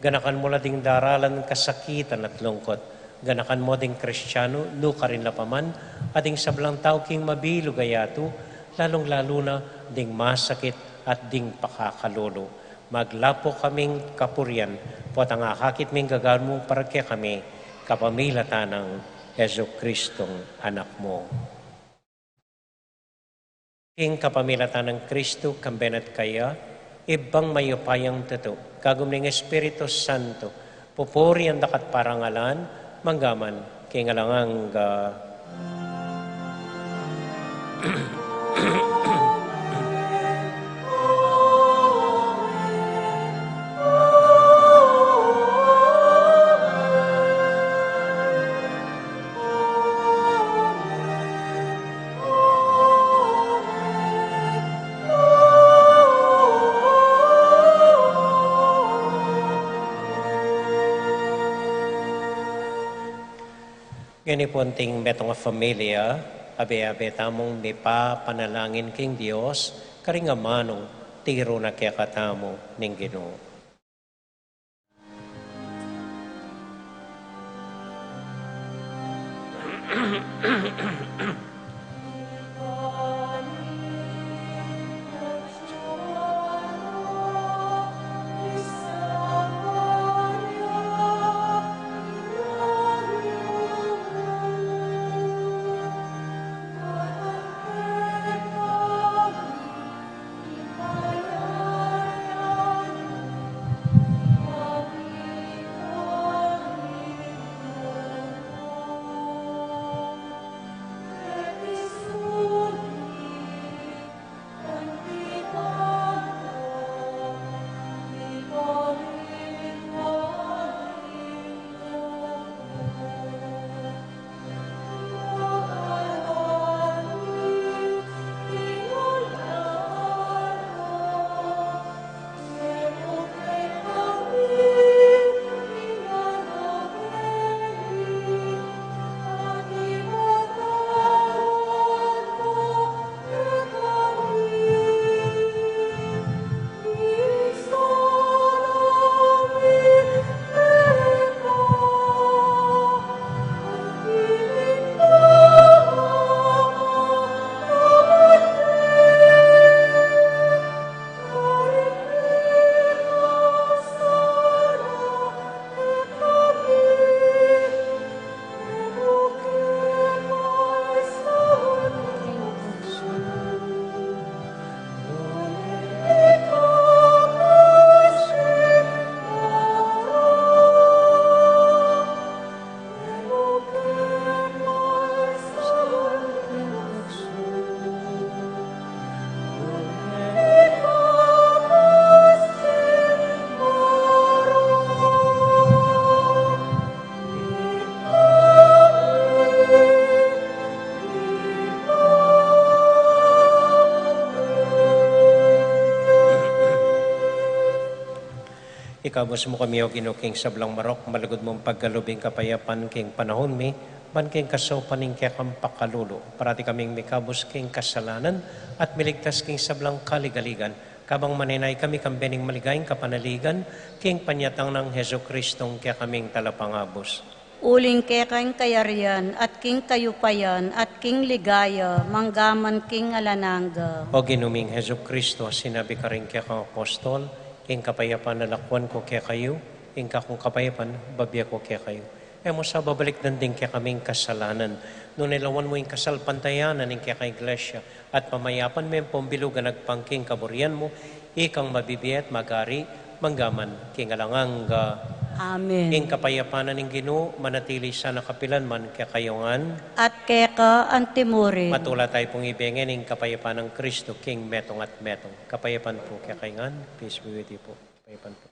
Ganakan mu la ding daralan kasakitan at lungkut, Ganakan mu ding Kristiano, nukarin la pa man, at ding sablang tau king mabilug a yatu, lalung-lalu na ding masakit at ding pakakalulu. Maglapu kaming kapurian, potang akakit ming gagawan mu para kekami, kapamilatan nang Jesucristong Anak mu. King kapamilatan nang Kristu, kambe na at kaya, Ibpang mayupayang tutu, kagum ning Espiritu Santo, pupurian da ka at parangalan, mangga man king alang angga. Ngeni pu, anting metung a familia, abe-abe tamung mipapanalangin king Dios, karing amanung tiru na kekatamu ning Ginu. Ikabus mu kami, O Ginu, king sablang marok, malugud mung pagkalub ing kapayapan king panahun mi, ban king kasaupan ning kekang pakalulu, parati kaming mikabus king kasalanan, at miligtas king sablang kaligaligan, kabang manenaya kami kambe ning maligayang kapanaligan, king panyatang nang Jesucristong kekaming Talapangabus. Uling keka ing kayarian, at king kayupayan, at king ligaya, mangga man king alang angga. O Ginu ming Jesucristo, sinabi karing kekang apostol, Ing kapayapan lalakwan ku kekayu, ing kakung kapayapan babie ku kekayu. E mu sa babalikdan ding kekaming kasalanan, nune lawan mu ing kasalpantayanan ning kekang Iglesia, at pamayapan me ing pumbilug a agpang king kaburian mu, ikang mabibie at mag-ari, mangga man king alang angga. Amen. Ing kapayapan na ning Ginu manatili sana kapilan man kekayu ngan. At keka antimurin. Matula tayu pung ibie ngeni ing kapayapan nang Kristo king metung at metung. Kapayapan pu kekayu ngan. Peace be with you po. Kapayapan pu.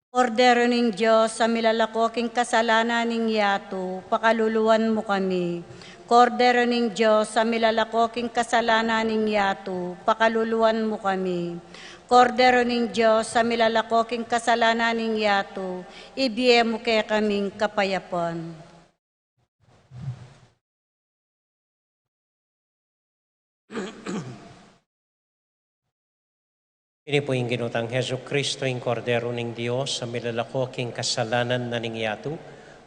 Kordero ning Dios, a milalako king kasalanan ning yatu, pakaluluan mu kami. Kordero ning Dios, a milalako king kasalanan ning yatu, pakaluluan mu kami. Kordero ning Dios, a milalako king kasalanan ning yatu, ibie mu kekami ing kapayapan. Ini pu ing Ginu tang Jesucristo, ing Kordero ning Dios, a milalako king kasalanan na ning yatu.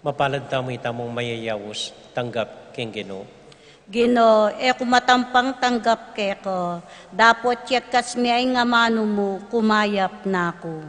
Mapalad tamu ita mung mayayaus, tanggap king Ginu. Ginu, e ku matampang tanggap keka, dapot yakas me ing amanu mu, kumayap na ku.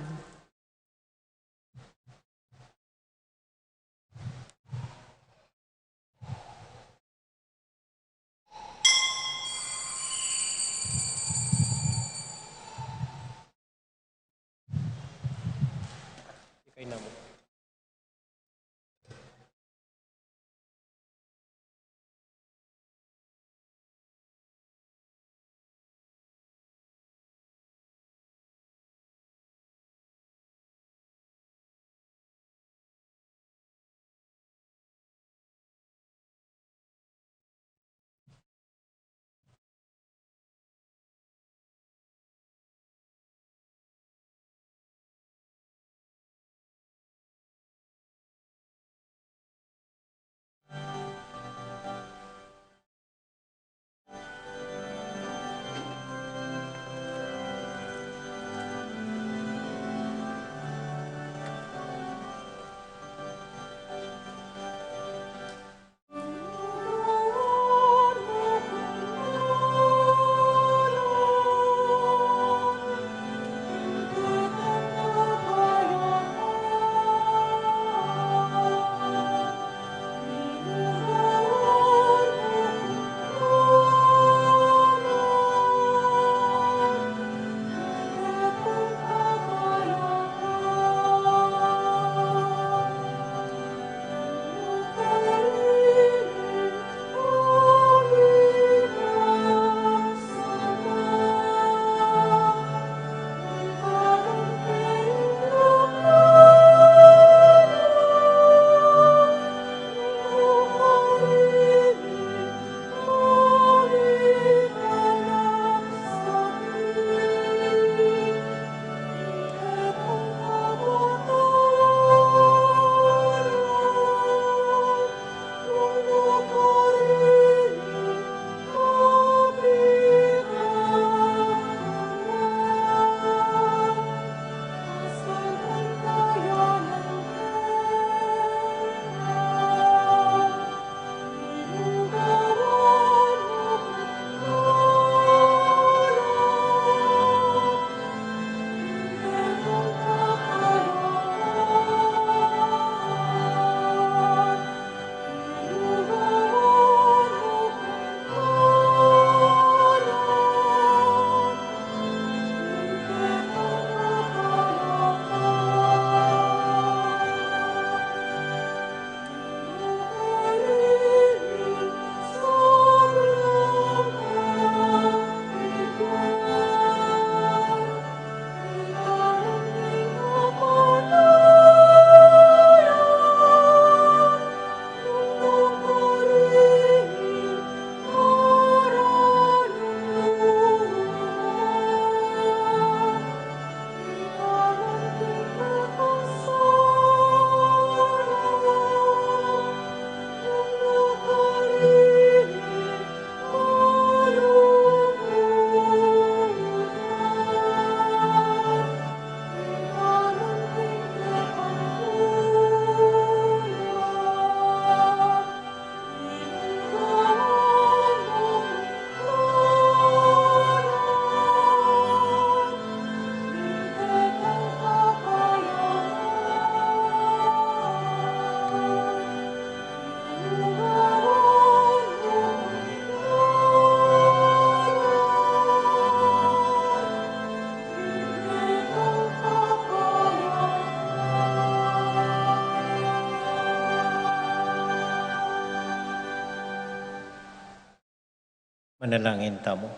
Manalangin tamu.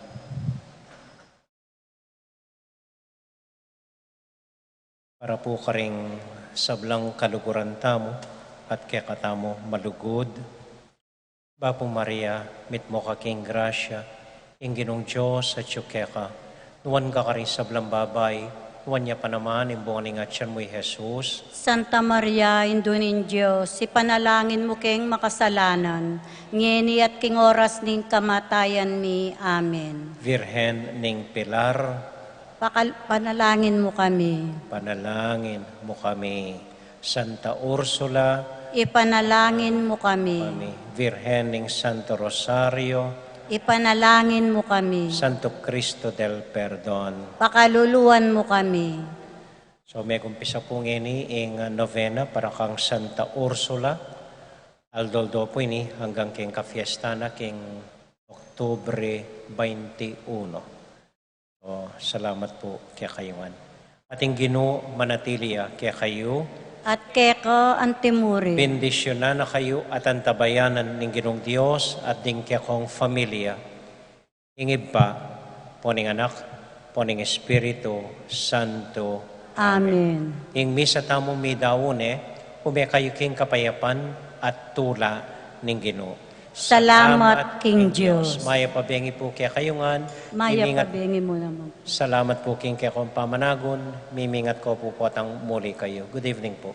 Para pu karing sablang kaluguran tamu at kekatamu malugud. Bapu Maria, mitmu ka king grasya, ing Ginung Dios atyu keka. Nuan ka karing sablang babai, nuan ya pa naman ing bunga ning atian mu, i Jesus. Santa Maria, Indu ning Dios, ipanalangin mu keng makasalanan, ngeni at king oras ning kamatayan mi. Amen. Virgen ning Pilar, Pakal-, panalangin mu kami. Panalangin mu kami. Santa Ursula, ipanalangin mu kami. Kami. Virgen ning Santo Rosario, ipanalangin mu kami. Santo Cristo del Perdon, pakaluluan mu kami. So, megumpisa pu ngeni ing, ah, novena para kang Santa Ursula. Aldo-aldo pu ini anggang king kafiesta na king Oktubre twenty-one. O, salamat pu kekayu ngan. At ing Ginu manatili ya kekayu. At keka antimurin. Bendisyunan na kayu at antabayanan ning Ginung Dios at ding kekong familia. Ing Ibpa, ampo ning Anak, ampo ning Espiritu Santo. Amen. Ing misa tamu midaun ne, ume kayu king kapayapan at tula ning Ginu. Salamat king Dios. Mayap a bengi pu kekayu ngan. Mayap a bengi mu naman. Salamat pu king kekong pamanagun. Mimingat ko pu potang muli kayu. Good evening pu.